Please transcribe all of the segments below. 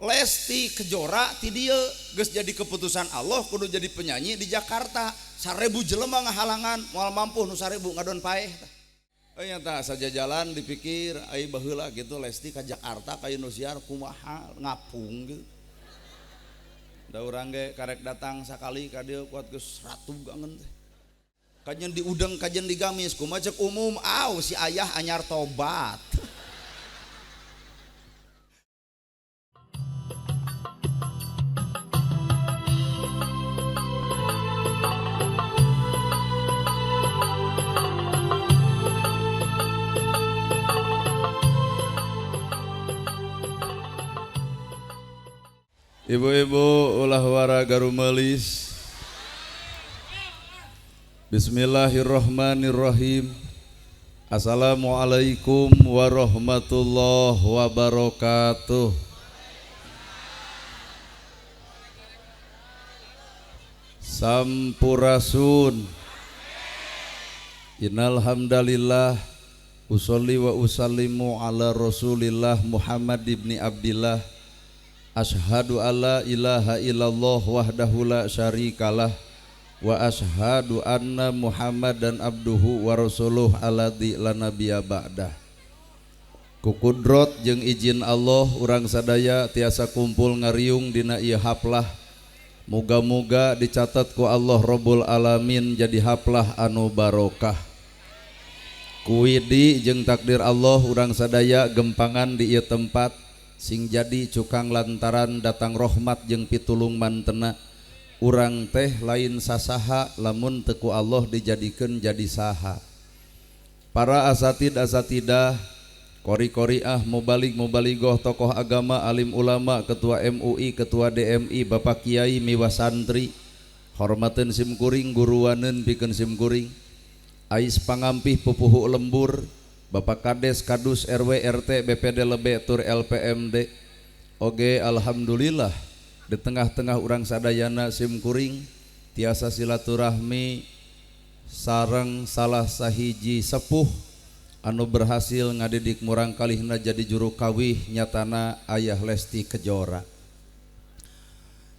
Lesti Kejora ti dieu geus jadi keputusan Allah kudu jadi penyanyi di Jakarta. 1000 jelema ngahalangan moal mampu nu 1000 ngadon paeh. Nya tah sajajalan dipikir ai baheula gitu Lesti ka Jakarta ka Indosiar kumaha ngapung gitu. Da urang ge karek datang sakali ka dieu kuat geus ratu gangen teh. Kajen diudeng kajen digamis kumaha cek umum aw si ayah anyar tobat. Ibu-ibu ulah wara garumelis. Bismillahirrahmanirrahim. Assalamualaikum warahmatullahi wabarakatuh. Sampurasun. Innal hamdalillah usolli wa usallimu ala Rasulillah Muhammad ibni Abdillah. Ashhadu alla ilaha illallah wahdahu la syarikalah wa ashhadu anna Muhammadan abduhu wa rasuluh alladzi la nabiyya ba'dah. Ku kudrot jeung izin Allah urang sadaya tiasa kumpul ngariung dina ieu haplah. Muga-muga dicatat ku Allah Rabbul Alamin jadi haplah anu barokah. Kuwidi jeung takdir Allah urang sadaya gempangan di ieu tempat sing jadi cukang lantaran datang rahmat jeung pitulung mantena. Urang teh lain sasaha lamun teu ku Allah dijadikeun jadi saha. Para asatid asatidah, kori-koriah, mubalig mubaligoh, tokoh agama, alim ulama, ketua MUI, ketua DMI, bapak kiai miwah santri, hormateun sim kuring, guruaneun pikeun sim kuring, ais pangampih pupuhu lembur, Bapak Kades, Kadus, RW, RT, BPD Lebe, tur LPMD. Oge alhamdulillah di tengah-tengah urang sadayana sim kuring tiasa silaturahmi sareng salah sahiji sepuh anu berhasil ngadidik murang kalihna jadi juru kawih nyatana ayah Lesti Kejora.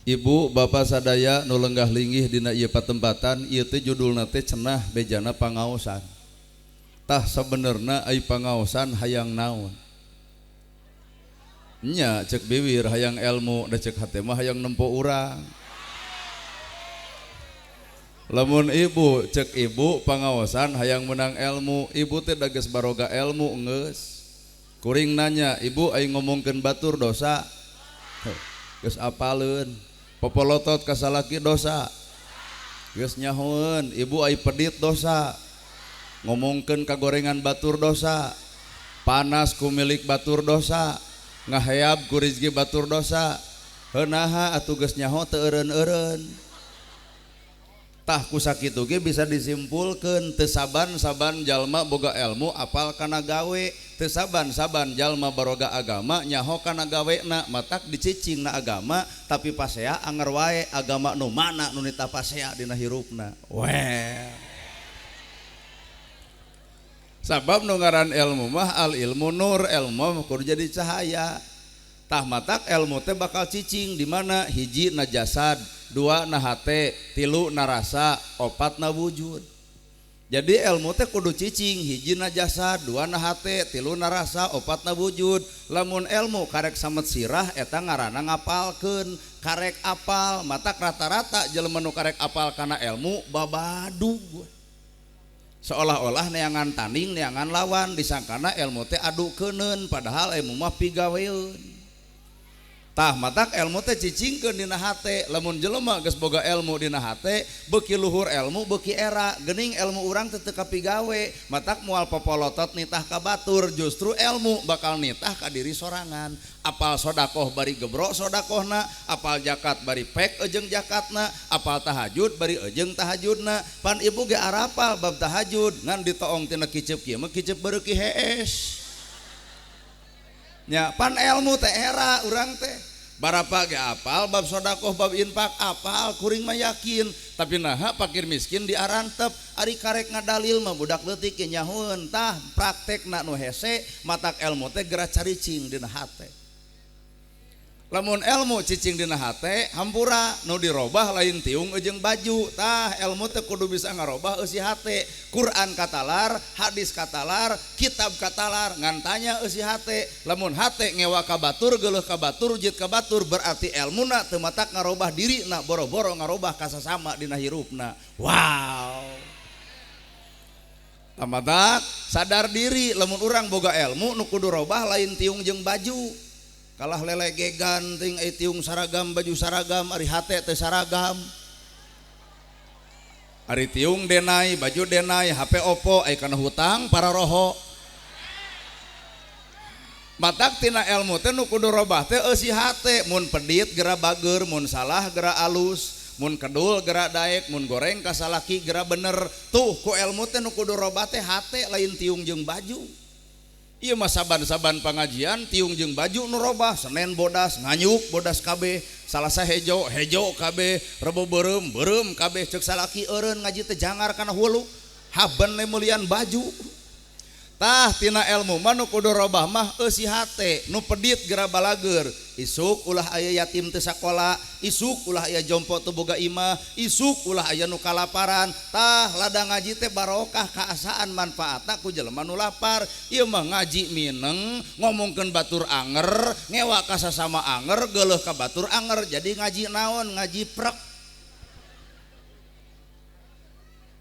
Ibu bapak sadaya nu lenggah linggih dina ieu patempatan ieu teh judulna teh cenah bejana pangaosan. Tah sebenarna ai pangaosan hayang naon? Nya cek biwir hayang ilmu, da cek hate mah hayang nempo urang. Lamun ibu cek ibu pangaosan hayang menang ilmu, ibu teh da geus baroga ilmu geus. Kuring nanya, ibu ai ngomongkeun batur dosa? Geus apaleun. Popolotot ka salaki dosa? Geus nyahoeun, ibu ai pedit dosa. Ngomongkeun kagorengan batur dosa, panas ku milik batur dosa, ngaheab ku rizki batur dosa. Heunaha atuh geus nyaho teu eureun-eureun. Tah ku sakitu ge bisa disimpulkeun teu saban-saban jalma boga ilmu apal kana gawe, teu saban-saban jalma baroga agama nyaho kana gawena, matak dicicing na agama tapi pasea anger wae agama nu mana nu nita pasea dina hirupna. Weh. Sabab nu ngaran ilmu mah al ilmu nur, ilmu kudu jadi cahaya. Tah matak ilmu teh bakal cicing di mana hiji na jasad, dua na hate, tilu na rasa, opat na wujud. Jadi ilmu teh kudu cicing hiji na jasad, dua na hate, tilu na rasa, opat na wujud. Lamun ilmu karek samet sirah eta ngaranna ngapalkeun, karek apal, matak rata-rata jelema nu karek apal kana ilmu babadug. Seolah-olah neangan tanding, neangan lawan, disangkana ilmu teh adu keuneun, padahal ilmu mah pigaweun. Tah matak ilmu teh cicingkeun dina hate, lamun jelema geus boga ilmu dina hate, beuki luhur ilmu beuki era, geuning ilmu urang teh teu kapigawe, matak moal popolotot nitah ka batur, justru ilmu bakal nitah ka diri sorangan. Apal sodakoh bari gebro sodakohna, apal jakat bari pek ejeng jakatna, apal tahajud bari ejeng tahajudna. Pan ibu ge arapal bab tahajud, ngan ditoong tina kicep kieu mah kicep beuki hees. Nya pan ilmu teh era urang teh. Barapa ge apal bab sodakoh bab infak apal kuring mah yakin, tapi naha pakir miskin diarantep ari karek ngadalil mah budak leutik ge nyahoeun. Tah praktekna nu hese matak ilmu teh geura caricing dina hate. Lamun ilmu cicing dina hate hampura nu dirobah lain tiung jeung baju. Tah ilmu teh kudu bisa ngarobah eusi hate. Quran katalar, hadis katalar, kitab katalar, ngan tanya eusi hate. Lamun hate ngewa ka batur, geuleuh ka batur, jit ka batur, berarti elmuna teu matak ngarobah dirina, boro-boro ngarobah ka sasama dina hirupna. Wow. Tamatak sadar diri lamun urang boga ilmu nu kudu robah lain tiung jeung baju. Kalah lelegegan ting ai tiung saragam baju saragam ari hate teh saragam. Ari tiung denai baju denai HP Oppo ai kana hutang para roho. Matak tina ilmu teh nu kudu robah teh eusi hate, mun pedit geura bager, mun salah geura alus, mun kedul geura daek, mun goreng ka salaki geura bener. Tuh ku ilmu teh nu kudu robah teh hate lain tiung jeung baju. Ieu mah saban-saban pangajian tiung jeung baju nu robah, Senin bodas, nganyuk bodas kabeh, Salasa hejo, hejo kabeh, Rebo beureum, beureum kabeh, ceuk salaki eureun ngaji teh jangar kana hulu, haben meulian baju. Tah tina ilmu mah nu kudu robah mah eusi hate, nu pedit geura balageur. Isuk ulah aya yatim teu sakola, isuk ulah aya jompo teu boga imah, isuk ulah aya nu kalaparan. Tah ladang ngaji teh barokah kaasaan manfaatna ku jelema nu lapar. Ieu mah ngaji mineng, ngomongkeun batur anger, ngewa ka sasama anger, geuleuh ka batur anger, jadi ngaji naon? Ngaji prek.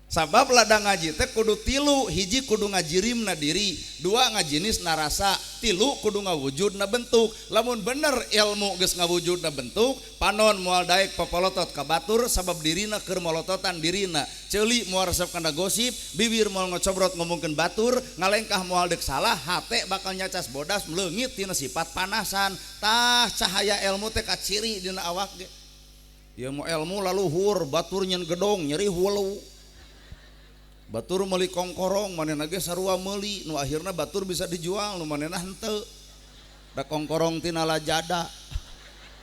Sabab ladang ngaji teh kudu tilu, hiji kudu ngajirimna diri, dua ngajinisna rasa, tilu kudu ngawujudna bentuk. Lamun bener ilmu geus ngawujudna bentuk, panon moal daek papolotot ka batur sabab dirina keur molototan dirina. Ceuli moal resep kana gosip, bibir moal ngocobrot ngomongkeun batur, ngalengkah moal deuk salah, hate bakal nyacas bodas leungit tina sifat panasan. Tah cahaya ilmu teh kaciri dina awak ge. Ieu mah ilmu laluhur, batur nyen gedong nyeri hulu. Batur meuli kongkorong manehna ge sarua meuli, nu akhirna batur bisa dijual nu manehna henteu. Da kongkorong tina lajada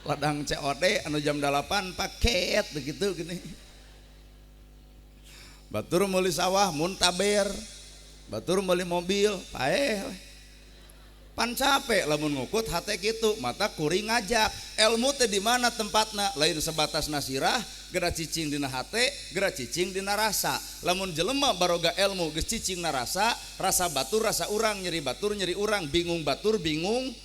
ladang COD anu jam 8 paket begitu gini. Batur meuli sawah muntaber, batur meuli mobil paeh. Pan capek lamun ngukut hate kitu, mata kuring ngajak. Ilmu teh di mana tempatna? Lain sebatas nasirah, geura cicing dina hate, geura cicing dina rasa. Lamun jelema baroga ilmu geus cicing na rasa, rasa batur rasa urang, nyeri batur nyeri urang, bingung batur bingung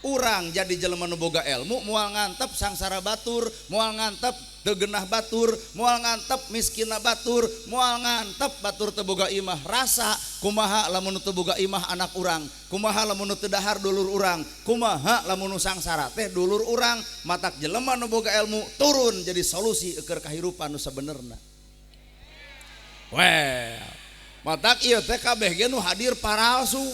urang. Jadi jelema nu boga ilmu moal ngantep sangsara batur, moal ngantep teu geunah batur, moal ngantep miskinna batur, moal ngantep batur teu boga imah. Rasa kumaha lamun teu boga imah anak urang, kumaha lamun teu dahar dulur urang, kumaha lamun sangsara teh dulur urang. Matak jelema nu boga ilmu turun jadi solusi keur kahirupan nu sabenerna. Well, matak ieu teh kabeh ge nu hadir paralsu.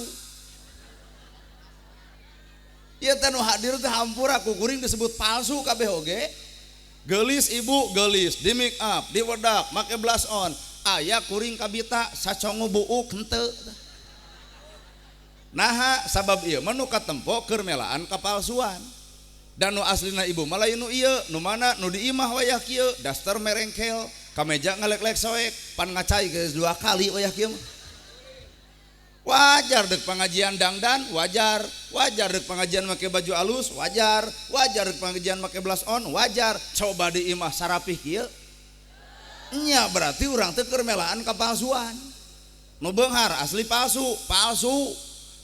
Ieu teh nu hadir teh hampura ku kuring disebut palsu kabeh oge. Geulis ibu geulis, di make up, diwedak, make blush on. Aya kuring kabita sacongo buuk henteu. Naha sabab ieu mah nu katempo keur melaan kapalsuan. Dan nu aslina ibu mah lain nu ieu, nu mana nu di imah wayah kieu, daster merengkel, kameja ngalek-lek soek, pan ngacai geus 2 kali wayah kieu mah. Wajar dek pengajian dangdan, wajar. Wajar dek pengajian make baju alus, wajar. Wajar dek pengajian make blush on, wajar. Coba di imah sarapih kieu. Nya berarti urang teh keur melaan kapalsuan. Nu beunghar asli palsu, palsu.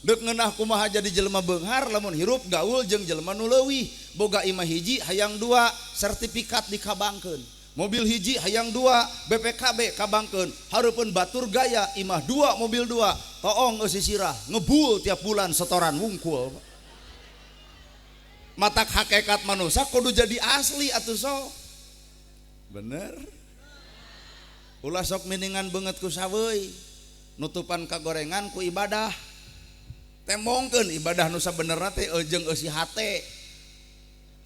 Dek ngeunah kumaha jadi jelema beunghar lamun hirup gaul jeung jelema nu leuwih. Boga imah hiji hayang 2, sertifikat dikabangkeun. Mobil hiji hayang 2, BPKB kabangkeun. Hareupeun batur gaya imah 2, mobil 2. Toong eusi sirah, ngebul tiap bulan setoran wungkul. Matak hakikat manusia kudu jadi asli atuh sok. Bener. Ulah sok miningan beungeut ku saweuy, nutupan kagorengan ku ibadah. Tembongkeun ibadah nu sabenerna teh jeung eusi hate.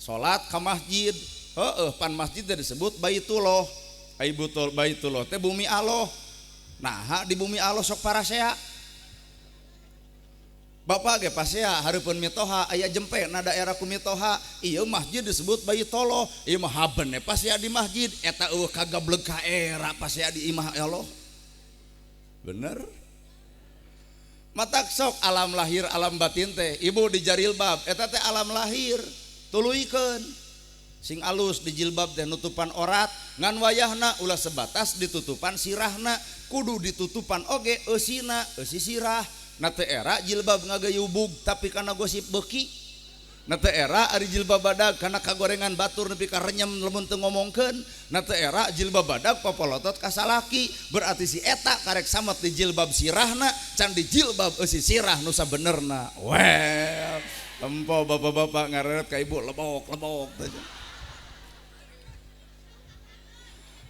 Salat ka masjid. Heeh, pan masjid teh disebut Baitullah. Ai Baitullah teh bumi Allah. Naha di bumi Allah sok parasea. Bapak ge pasea hareupeun mitoha aya jempe na daerah ku mitoha. Ieu masjid disebut Baitullah. Ieu mah haben pasea di masjid eta eueuh kagableg ka era pasea di imah Allah. Bener? Matak sok alam lahir alam batin teh ibu di jarilbab eta teh alam lahir. Tuluykeun sing alus di jilbab teh nutupan orat ngan wayahna ulah sebatas ditutupan sirahna kudu ditutupan oge eusina eusi sirah. Na teu era jilbab ngagayubug tapi kana gosip beuki. Na teu era ari jilbab badag kana kagorengan batur nepi ka renyem lamun teu ngomongkeun. Na teu era jilbab badag popolotot ka salaki berarti si eta karek samet di jilbab sirahna can di jilbab eusi sirah nu sabenerna. Well, tempo bapak-bapak ngareret ka ibu lebok-lebok.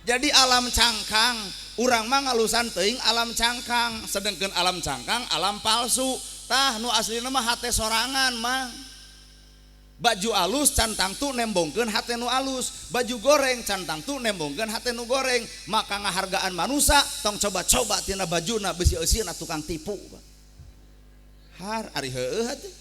Jadi alam cangkang, urang mah ngalusan teuing alam cangkang, sedengkeun alam cangkang alam palsu. Tah nu aslina mah hate sorangan mah. Baju alus can tangtu nembongkeun hate nu alus, baju goreng can tangtu nembongkeun hate nu goreng. Maka ngahargaan manusa tong coba-coba tina bajuna besi eusina tukang tipu. Har ari heueuh atuh.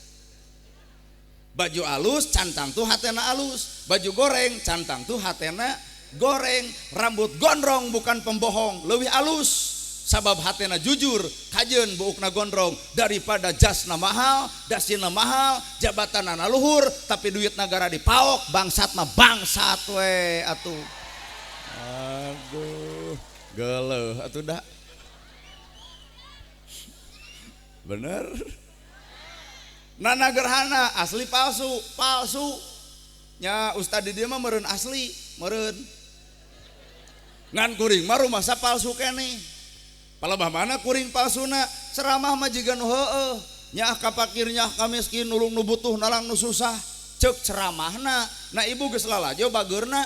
Baju alus can tangtu hatena alus, baju goreng can tangtu hatena goreng. Rambut gondrong bukan pembohong, leuwih alus sabab hatena jujur kajeun buukna gondrong daripada jasna mahal, dasina mahal, jabatanana luhur tapi duit negara dipaok, bangsat mah bangsat we atuh. Aduh, geuleuh atuh dah. Bener. Nana gerhana asli palsu, palsu. Nya ustad di dieu mah meureun asli, meureun. Ngan kuring mah rumasa palsu keneh. Palebah mana kuring palsuna, ceramah mah jiga nu heueuh, nyaah ka fakir nyaah ka miskin nulung nu butuh nalang nu susah. Ceuk ceramahna, na ibu geus lalajo bageurna.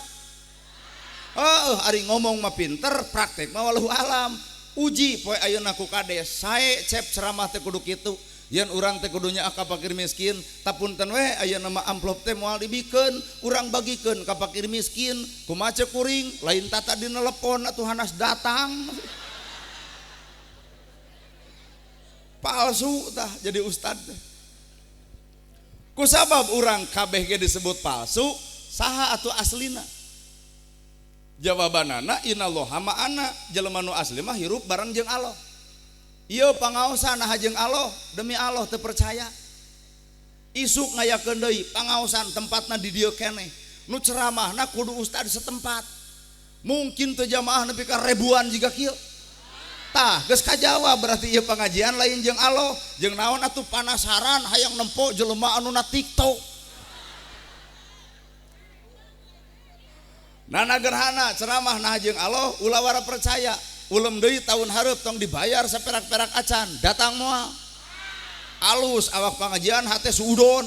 Heueuh ari ngomong mah pinter, praktek mah walau alam. Uji poe ayeuna ku kades, sae cep ceramah teh kudu kitu. Yen urang teh kudu nyaah ka fakir miskin, tapunten we ayeuna mah amplop teh moal dibikeun, urang bagikeun ka fakir miskin. Kumaha ceuk kuring, lain tata dinelepon atuh hanas datang. Palsu tah jadi ustad. Kusabab urang kabeh ge disebut palsu, saha atuh aslina? Jawabanana innallaha ma'ana, jelema nu asli mah hirup bareng jeung Allah. Ieu pangaosan naha jeung Allah, demi Allah teu percaya. Isuk ngayakeun deui pangaosan tempatna di dieu keneh. Nu ceramahna kudu ustad setempat. Mungkin teu jamaah nepi ka ribuan jiga kieu. Tah geus kajawab berarti ieu pengajian lain jeung Allah, jeung naon atuh panasaran hayang nempo jelema anu na TikTok. Nana gerhana ceramah nah jeung Allah ulah wara percaya. Ulem deui tahun hareup tong dibayar saperak-perak acan, datang moal. Alus awak pengajian hate suudon.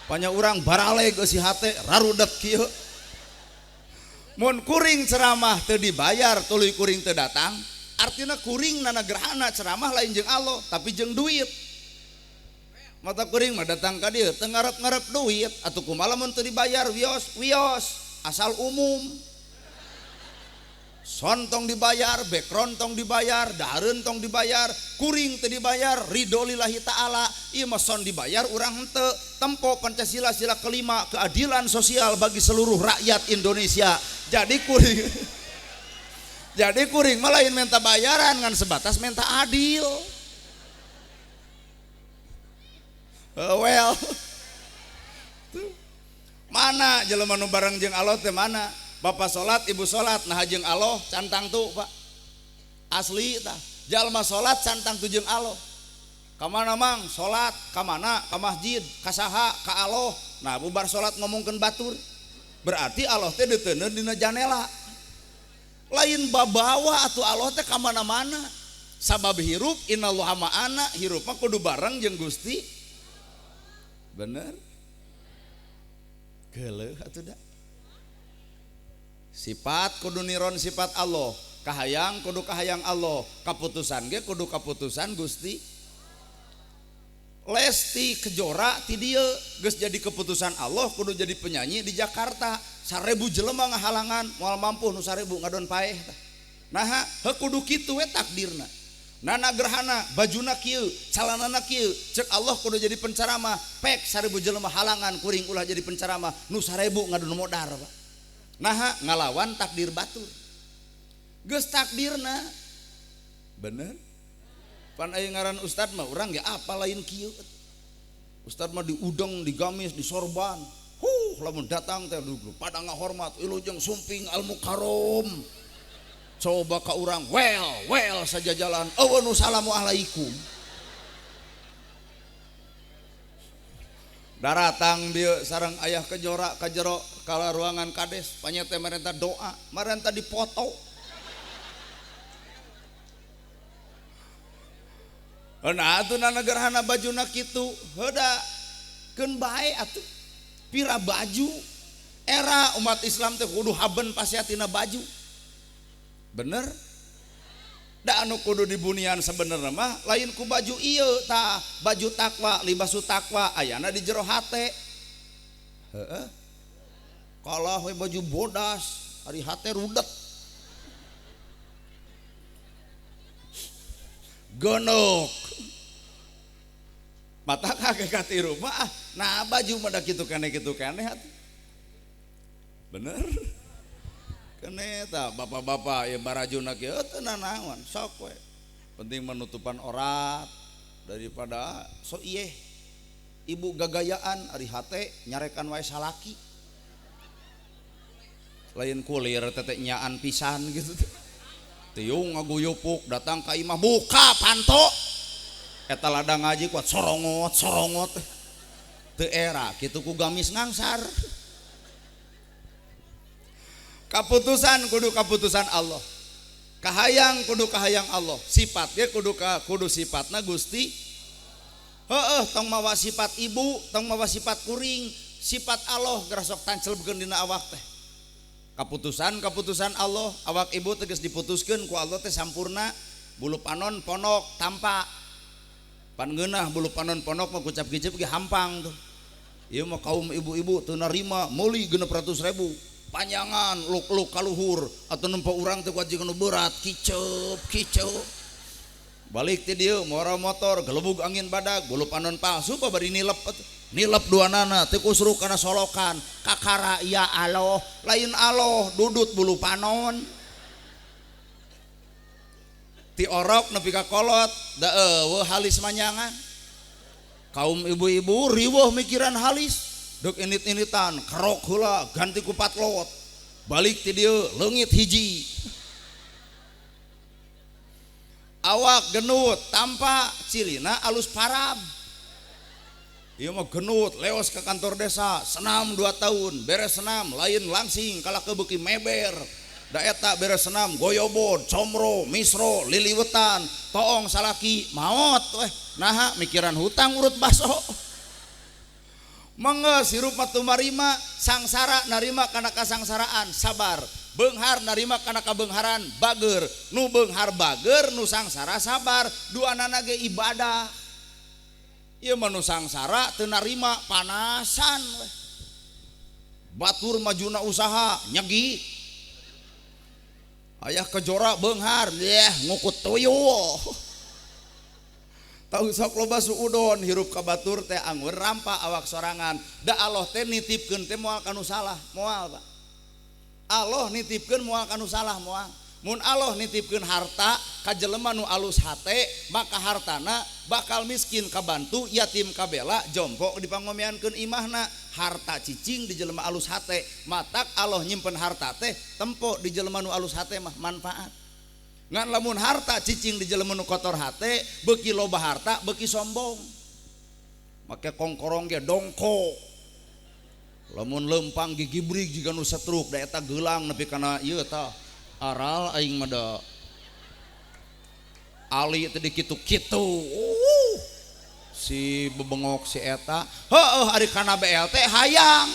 Panya urang baraleg eusi hate rarudet kieu. Mun kuring ceramah teu dibayar tuluy kuring teu datang, artinya kuring nana gerhana ceramah lain jeung Allah tapi jeung duit. Mata kuring mah datang ka dieu teu ngarep-ngarep duit atuh kumaha lamun teu dibayar wios wios asal umum. Son tong dibayar, background tong dibayar, dahareun tong dibayar, kuring teu dibayar, ridho lillahi ta'ala. Ieu mah son dibayar urang henteu. Tempo Pancasila sila kelima, keadilan sosial bagi seluruh rakyat Indonesia. Jadi kuring jadi kuring mah lain minta bayaran ngan sebatas minta adil. Well. Tuh. Mana jelema nu bareng jeung Allah teh mana? Bapak salat, ibu salat, nah jeung Allah cantang tuh Pak. Asli tah. Jalma salat cantang tuh jeung Allah. Ka mana mang salat, ka mana? Ka masjid, ka saha, ka Allah. Nah bubar salat ngomongkeun batur. Berarti Allah teh deuteuneur dina janela. Lain babawa atuh Allah teh ka mana-mana. Sabab hirup innallaha ma'ana, hirup mah kudu bareng jeung Gusti. Bener? Geuleuh atuh da. Sifat kudu niron sifat Allah, kahayang kudu kahayang Allah, kaputusan ge kudu kaputusan Gusti. Lesti Kejora ti dieu geus jadi keputusan Allah kudu jadi penyanyi di Jakarta. 1000 jelema ngahalangan moal mampu nu 1000 ngadon paeh tah. Naha heuh kudu kitu we takdirna. Nana gerhana bajuna kieu, calanana kieu, cek Allah kudu jadi penceramah, pek 1000 jelema halangan kuring ulah jadi penceramah, nu 1000 ngadon modar Pak. Naha ngalawan takdir batur. Geus takdirna. Bener? Pan aya ngaran ustad mah urang ge apa lain kieu. Ustad mah diudeng, digamis, disorban. Lamun datang teh pada ngahormat ilujeng sumping al mukarrom. Coba ka urang well saja jalan. Eueuh nu salamu alaikum. Daratang dieu sareng ayah kejora ka jero ka ruangan kades, panyete marenta doa, marenta dipoto. Nah atuh na gerhana bajuna kitu, heuda keun bae atuh. Pira baju era umat Islam teh kudu haben pasiatina baju. Bener? Da anu kudu dibunian sebenarnya mah lain ku baju ieu tah, baju takwa, libasu takwa ayana di jero hate. Heeh. Kalah we baju bodas, ari hate rudet. Gonok. Mata hakikat hirup mah nah baju mah da kitu keneh atuh. Bener? Kene ta bapak-bapak ya barajuna kieu teu nanaon sok we. Penting menutupan orat daripada so ieu ibu gagayaan ari hate nyarekan wae salaki. Lain kulir tete nyaan pisan gitu. Tiung ngaguyupuk datang ka imah buka panto. Eta ladang ngaji kuat sorongot sorongot. Teu era kitu ku gamis ngangsar. Kaputusan kudu kaputusan Allah. Kahayang kudu kahayang Allah. Sifatnya kudu kudu sifatna Gusti. Heeh, tong mawa sifat ibu, tong mawa sifat kuring, sifat Allah gerasok tancelbekeun dina awak teh. Kaputusan kaputusan Allah, awak ibu tegas diputuskeun ku Allah teh sampurna, bulu panon ponok tampa. Pan ngeunah bulu panon ponok mah kucap kicep ge hampang tuh. Ieu mah kaum ibu-ibu teu narima meuli 600.000. Panjangan luk-luk kaluhur atau nempo urang teh kuat nu berat kicep kicep balik ti dieu mora motor gelebug angin badag bulu panon palsu pa bari nilep nilep dua nana teu kusruk kana solokan kakara ya Allah lain Allah dudut bulu panon ti orok nepi ka kolot da eueuh halis manyangan kaum ibu-ibu riweuh mikiran halis dek init-initan kerok heula ganti ku patlot balik ti dieu leungit hiji awak genut tanpa cilina alus parab ieu mah genut leos ke kantor desa senam 2 tahun beres senam lain langsing kalah ke beuki meber da eta beres senam goyobod comro misro liliwetan toong salaki maot weh naha mikiran hutang urut baso. Menggeus hirup mah tumarima sangsara narima kana kasangsaraan sabar beunghar narima kana kabeungharan bager nu beunghar bager nu sangsara sabar duanana ge ibadah ieu mah nu sangsara teu narima panasan weh batur majuna usaha nyegi ayah kejora beunghar yeh ngukut tuyul. Tahu sok loba suudon hirup ka batur teh anggur rampa awak sorangan da Allah teh nitipkeun teh moal kanu salah moal Pak. Allah nitipkeun moal kanu salah moal. Mun Allah nitipkeun harta ka jelema nu alus hate maka hartana bakal miskin kabantu yatim kabela jompo dipangomeankeun imahna harta cicing di jelema alus hate matak Allah nyimpen harta teh tempo di jelema nu alus hate mah manfaat. Ngan lamun harta cicing di jelema nu kotor hate beuki loba harta beuki sombong make kongkorong ge dongko lamun lempang gigibrig jiga nu setruk da eta geulang nepi kana ieu tah aral aing mah da ali teh dikitu-kitu si bebengok si eta heueuh ari kana BLT hayang.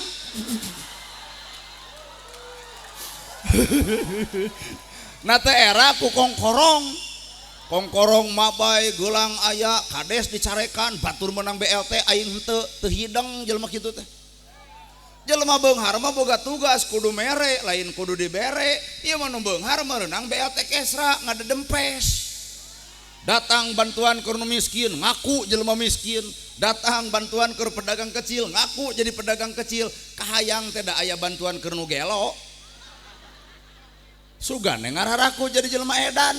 Nah teh era ku kongkorong kongkorong mabai gelang aya kades dicarekan batur menang BLT aing henteu teu hideng jelema kitu teh jelema beunghar mah boga tugas kudu mere lain kudu dibere ieu mah nu beunghar meunang BLT kesra ngadedempes datang bantuan keur nu miskin ngaku jelema miskin datang bantuan keur pedagang kecil ngaku jadi pedagang kecil kahayang teh da aya bantuan keur nu gelo sugane ngararaku jadi jelema edan.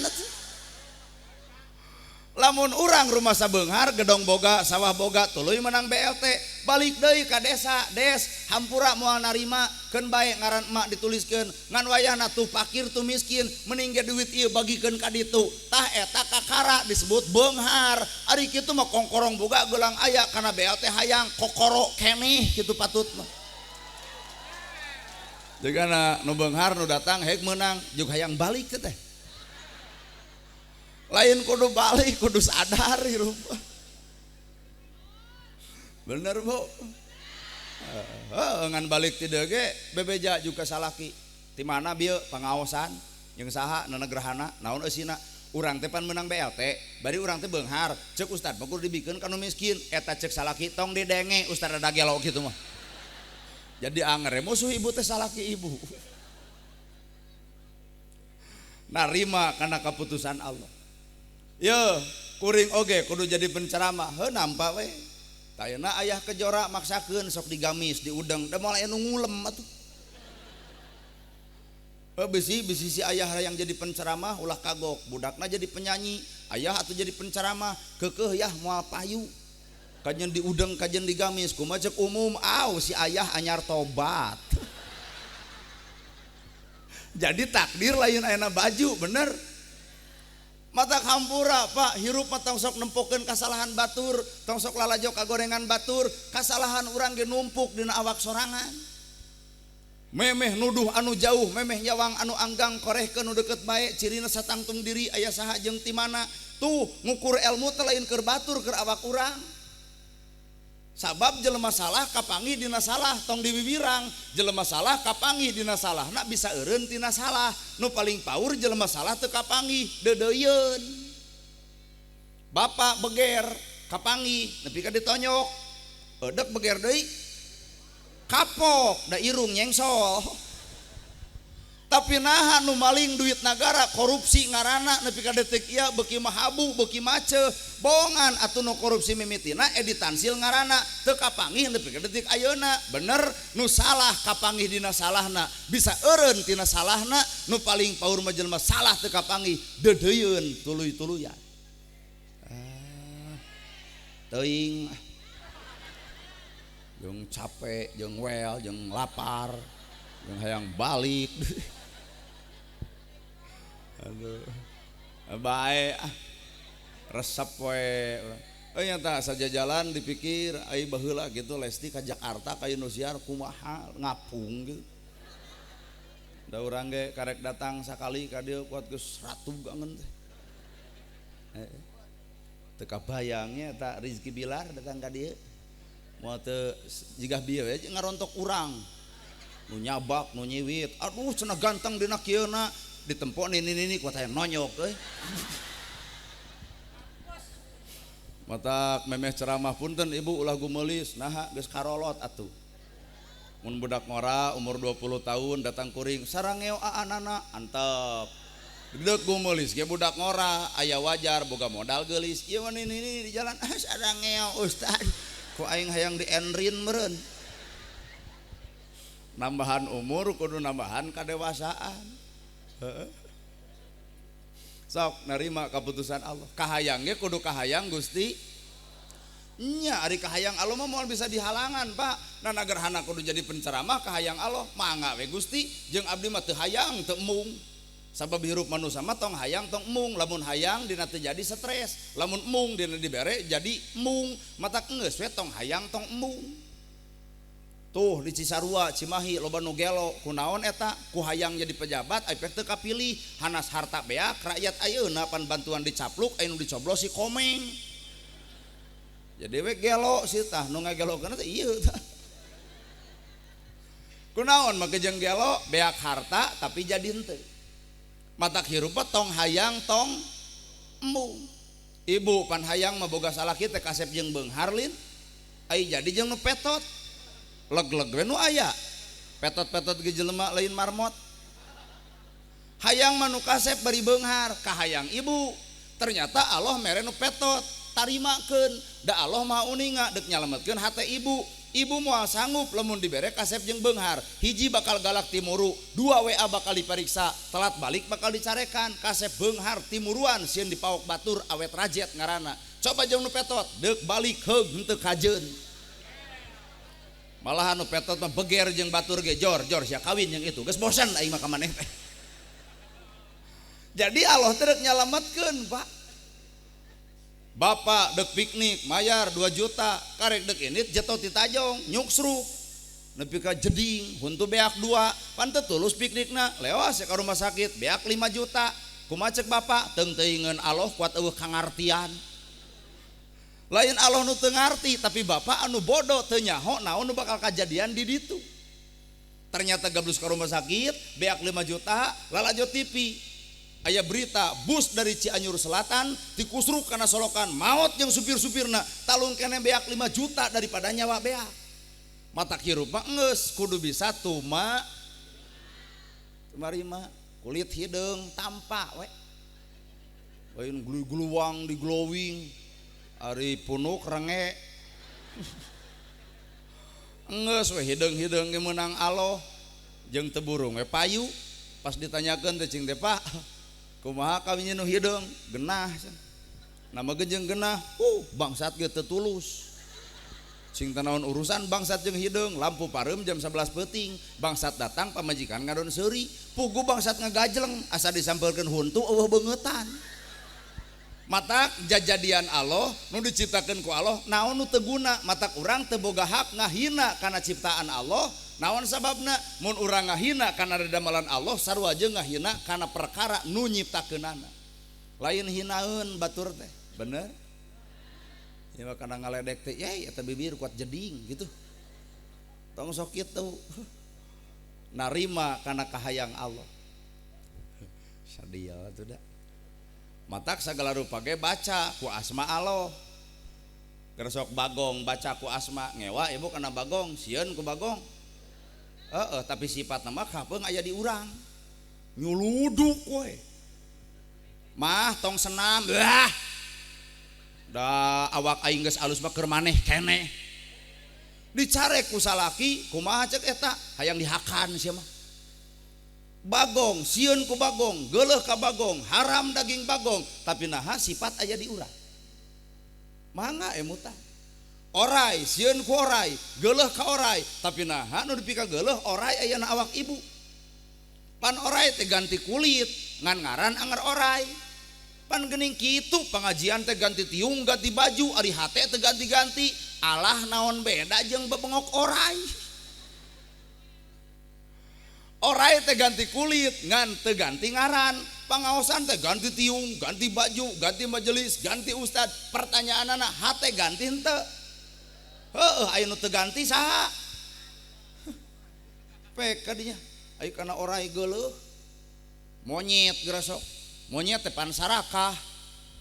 Lamun urang rumah sabeunghar gedong boga sawah boga tuluy menang BLT balik deui ka desa des hampura moal narima keun bae ngaran emak dituliskeun ngan wayahna tuh pakir tuh miskin mending ge duit ieu bagikeun ka ditu tah eta kakara disebut beunghar. Ari kitu mah kongkorong boga gelang aya kana BLT hayang kokoro keneh kitu patut mah. Jigana nu beunghar nu datang hek meunang jeung hayang balik teh. Lain kudu balik kudu sadar hirup. Bener bu. Ngan balik tidak ge bebeja juga salaki. Ti mana bieu pangaosan jeung saha nenegrahana naon eusina urang teh pan meunang BLT bari urang teh beunghar ceuk ustad mah kudu dibikeun ka nu miskin eta ceuk salaki tong didenge ustad rada gelo kitu mah. Jadi anger musuh ibu teh salaki ibu. Narima kana keputusan Allah. Yo, kuring oge kudu jadi penceramah heuh nampa we. Tayana ayah kejora maksakeun sok digamis, diudeng, da moal aya nu ngulem atuh. Heuh bisi si ayah yang jadi penceramah ulah kagok, budakna jadi penyanyi, ayah atuh jadi penceramah, keukeuh yah moal payu. Kajen diudeng, kajen digamis, kumaha ceuk umum, aw si ayah anyar tobat. Jadi takdir lain ayana baju, bener. Mata hampura pak hirup mah tong sok nempokeun kasalahan batur, tong sok lalajo kagorengan batur, kasalahan urang ge numpuk dina awak sorangan. Memeh nuduh anu jauh, memeh nyawang anu anggang korehkeun nu deukeut bae, cirina satangtung diri aya saha jeung ti mana. Tuh ngukur ilmu teh lain keur batur keur awak urang. Sabab jelema salah kapanggih dina salah tong diwiwirang, jelema salah kapanggih dina salahna bisa eureun tina salah. Nu paling paur jelema salah teu kapanggih deudeuyeun. Bapak beger kapanggih nepi ka ditonyok. Eudek beger deui kapok da irung nyengsol. Tapi naha nu maling duit nagara korupsi ngarana nepi ka detik ieu beuki mahabu beuki maceuh bohongan atuh nu korupsi mimitina edi tansil ngarana teu kapanggih nepi ka detik ayeuna. Bener nu salah kapanggih dina salahna bisa eureun tina salahna, nu paling paur mah jelema salah teu kapanggih deudeuyeun tuluy-tuluyan. Teuing jeung capek jeung wel jeung lapar jeung hayang balik. Aduh, bae ah resep we. Nyata saja jalan dipikir ai baheula gitu Lesti ka Jakarta ka Indosiar kumaha ngapung gitu. Da urang ge karek datang sakali ka dieu kuat geus ratu gangen teh. Teu kabayangnya eta Rizky Bilar datang ka dieu. Moal teu jigah bieu we ngarontok urang. Nu nyabak, nu nyiwit. Aduh cenah ganteng dina kieuna. Ditempok nini-nini kuat hayang nonyok euy. Matak memeh ceramah punten ibu ulah gumeulis naha geus karolot atuh. Mun budak ngora umur 20 tahun datang kuring sarangeo aanana antep. Deuk gumeulis ge budak ngora aya wajar boga modal geulis. Ieu mah nini-nini di jalan ah sarangeo ustad. Ku aing hayang dienrin meureun. Nambahan umur kudu nambahan kadewasaan. Sok nerima keputusan Allah. Kahayang ge kudu kahayang Gusti. Nya ari kahayang Allah mah moal bisa dihalangan, Pak. Nah nagerhana kudu jadi penceramah kahayang Allah mangga we Gusti jeung abdi mah teu hayang teu embung. Sabab hirup manusia mah tong hayang tong embung, lamun hayang dina teu jadi stres, lamun embung dina dibere jadi embung. Mata geus we tong hayang tong embung. Tuh di Cisarua, Cimahi loba nu gelo kunaon eta ku hayang jadi pejabat ai teu kapilih hanas harta beak rakyat ayeuna pan bantuan dicapluk aya nu dicoblos si Komeng. Jadi we gelo sih tah nu ngagelokeun teh ieu tah. Kunaon make jeung gelo beak harta tapi jadi henteu. Matak hirup tong hayang tong embung. Ibu pan hayang mah boga salaki teh kasep jeung beunghar lin ai jadi jeung nu petot. Leg-leg we nu aya petot-petot ge jelema lain marmot. Hayang mah nu kasep bari beunghar kahayang ibu ternyata Allah mere nu petot tarimakeun da Allah maha uninga deuk nyalametkeun hate ibu. Ibu moal sanggup lamun dibere kasep jeung beunghar. Hiji bakal galak timuru, dua WA bakal diperiksa, telat balik bakal dicarekan. Kasep beunghar timuruan sieun dipaok batur awet rajet ngaranna. Coba jeung nu petot, deuk balik heug henteu kajeun. Malahan nu petot mah beger jeung batur ge jor jor sia kawin jeung itu. Geus bosan aing mah ka maneh teh. Jadi Allah teh rek nyalametkeun, Pak. Bapak dek piknik mayar 2 juta, karek dek ini jatuh ti tajong, nyuksruk. Nepi ka jeding, huntu beak 2, pan teu tulus piknikna, lewas ka rumah sakit beak 5 juta. Kumaha cek bapak? Teung teuingeun Allah kuat eueuh kangartian. Lain Allah nu teu ngarti, tapi bapak anu bodoh teu nyaho naon nu bakal kajadian di ditu. Ternyata gablus ka rumah sakit, beak 5 juta, lalajo TV. Aya berita bus dari Cianjur Selatan dikusruk kana solokan maot jeung supir-supirna talung kene beak 5 juta daripada nyawa beak. Mata hirup mah geus kudu bisa tuma tumarima kulit hideung tampa we. Lain gluang di glowing ari punuk renge. Geus we hideung-hideung ge meunang aloh jeung teu burung we payu. Pas ditanyakeun teh cing teh Pak, kumaha kawin nu hideung genah nama ge jeung genah, bangsat ge teu tulus. Cing teh naon urusan bangsat jeung hideung, lampu pareum jam 11 peuting, bangsat datang pamajikan ngadon seuri, pugu bangsat ngagajleng asa disampeurkeun huntu eueuh beungeutan. Matak jajadian Allah nu diciptakeun ku Allah naon nu teu guna, matak urang teu boga hak ngahina kana ciptaan Allah. Naon sababna? Mun urang ngahina kana dedamalan Allah sarua jeung ngahina kana perkara nu nyiptakeunana. Lain hinaeun batur teh, bener? Ya mah kana ngaledek teh, yey eta bibir kuat jeding gitu. Tong sok kitu. Narima kana kahayang Allah. Sadia atuh da. Matak sagala rupa ge baca ku asma Allah. Gersok bagong baca ku asma, ngewa ibu kana bagong, sieun ku bagong. Heeh, tapi sifat nama kapeung aya di urang. Nyuluduk we. Mah tong senam, lah. Da awak aing geus alus mah keur maneh keneh. Dicarek ku salaki, kumaha cek eta? Hayang dihakan sia mah. Bagong, sieun ku bagong, geuleuh ka bagong, haram daging bagong, tapi naha sifat aya di urang. Mangga emutan. Orai, sieun ku orai, geuleuh ka orai, tapi naha nu dipika geuleuh orai aya na awak ibu. Pan orai teh ganti kulit, ngan ngaran anger orai. Pan geuning kitu pengajian teh ganti tiung, ganti baju, ari hate teh ganti-ganti. Alah naon beda jeung bebengok orai. Orai teh ganti kulit, ngan teu ganti ngaran. Pangaosan teh ganti tiung, ganti baju, ganti majelis, ganti ustad. Pertanyaanana hate ganti henteu? Heueuh aya nu teu ganti saha? Pek kadinya. Ayo kana orai geuleuh. Monyet gerasok. Monyet teh pan sarakah.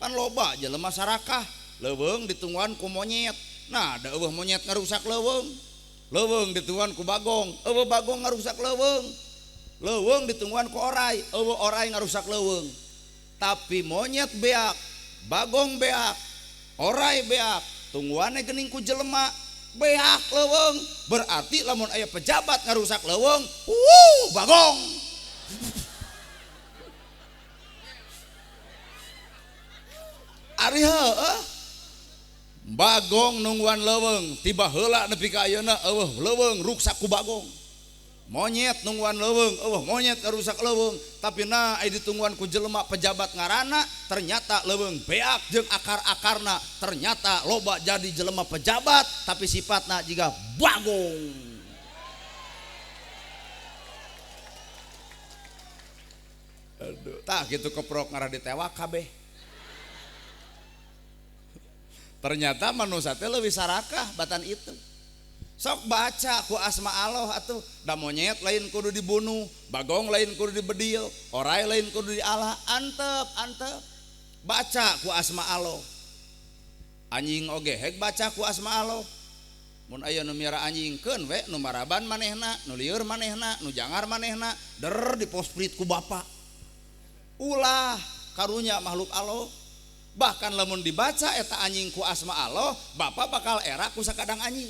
Pan loba jelema sarakah. Leuweung ditungguan ku monyet. Nah, da eueuh monyet ngarusak leuweung. Leuweung ditungguan ku bagong, eueuh bagong ngarusak leuweung. Leuweung ditungguan ku orai, eueuh orai ngarusak leuweung. Tapi monyet beak, bagong beak, orai beak, tungguannya geuning ku jelema beak leuweung. Berarti lamun aya pejabat ngarusak leuweung, bagong. Ari heueuh. Bagong nungguan leuweung, tiba heula nepi ka ayeuna eueuh leuweung ruksak ku bagong. Monyet nungguan leuweung, eueuh monyet ngarusak leuweung, tapi nah aya ditungguan ku jelema pejabat ngaranna, ternyata leuweung beak jeung akar-akarna, ternyata loba jadi jelema pejabat tapi sifatna jiga bagong. Aduh, tah kitu keprok ngarah ditewak kabeh. Ternyata manusia teh leuwih sarakah batan itu. Sok baca ku asma Allah atuh, da monyet lain kudu dibunuh, bagong lain kudu dibedil, orai lain kudu dialah, antep antep. Baca ku asma Allah. Anjing oge hek baca ku asma Allah. Mun aya nu miara anjing keun we nu maraban manehna, nu lieur manehna, nu jangar manehna, der diposprit ku bapak. Ulah karunya makhluk Allah. Bahkan lamun dibaca eta anjing ku asma Allah, bapak bakal era ku sakadang anjing.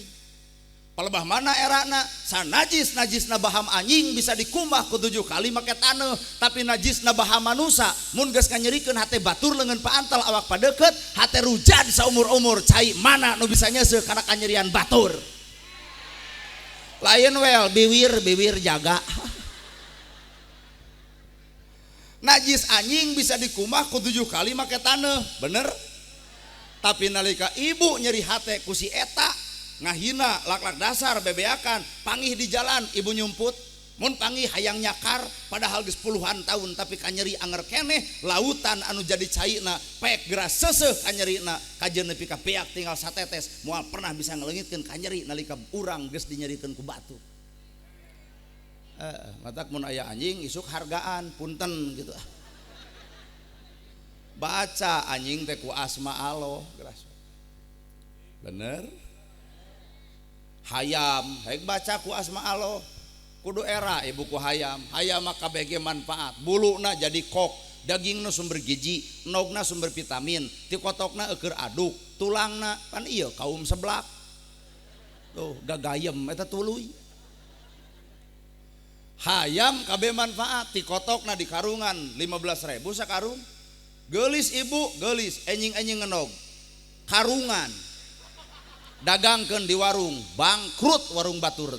Palebah mana erana sanajis najisna baham anjing bisa dikumah ku 7 kali make taneuh, tapi najisna baham manusa mun geus nganyerikeun hate batur leungeun paantel awak padeukeut hate rujad saumur-umur cai mana nu bisa nyeuseuh kana kanyerian batur. Lain wel biwir biwir jaga. Najis anjing bisa dikumah ku 7 kali make taneuh, bener? Tapi nalika ibu nyeri hate ku si eta ngahina lak-lak dasar bebeakan pangih di jalan ibu nyumput mun pangih hayang nyakar padahal geus puluhan tahun tapi kanyeri anger keneh lautan anu jadi caina pek geras seuseuh kanyerina kajeun nepi ka beak tinggal satetes moal pernah bisa ngaleungitkeun kanyeri nalika urang geus dinyerikeun ku batur. Matak mun aya anjing isuk hargaan punten gitu. Baca anjing teh ku asma Allah geras. Bener? Hayam hek baca ku asma Allah kudu era ibu ku hayam hayam mah kabeh manfaat buluna jadi kok dagingna sumber gizi endogna sumber vitamin ti kotokna eueur aduk tulangna pan ieu kaum seblak tuh gagayem eta tuluy hayam kabeh manfaat ti kotokna di karungan 15.000 sakarung geulis ibu geulis enjing-enjing ngenog karungan dagangkeun di warung bangkrut warung batur.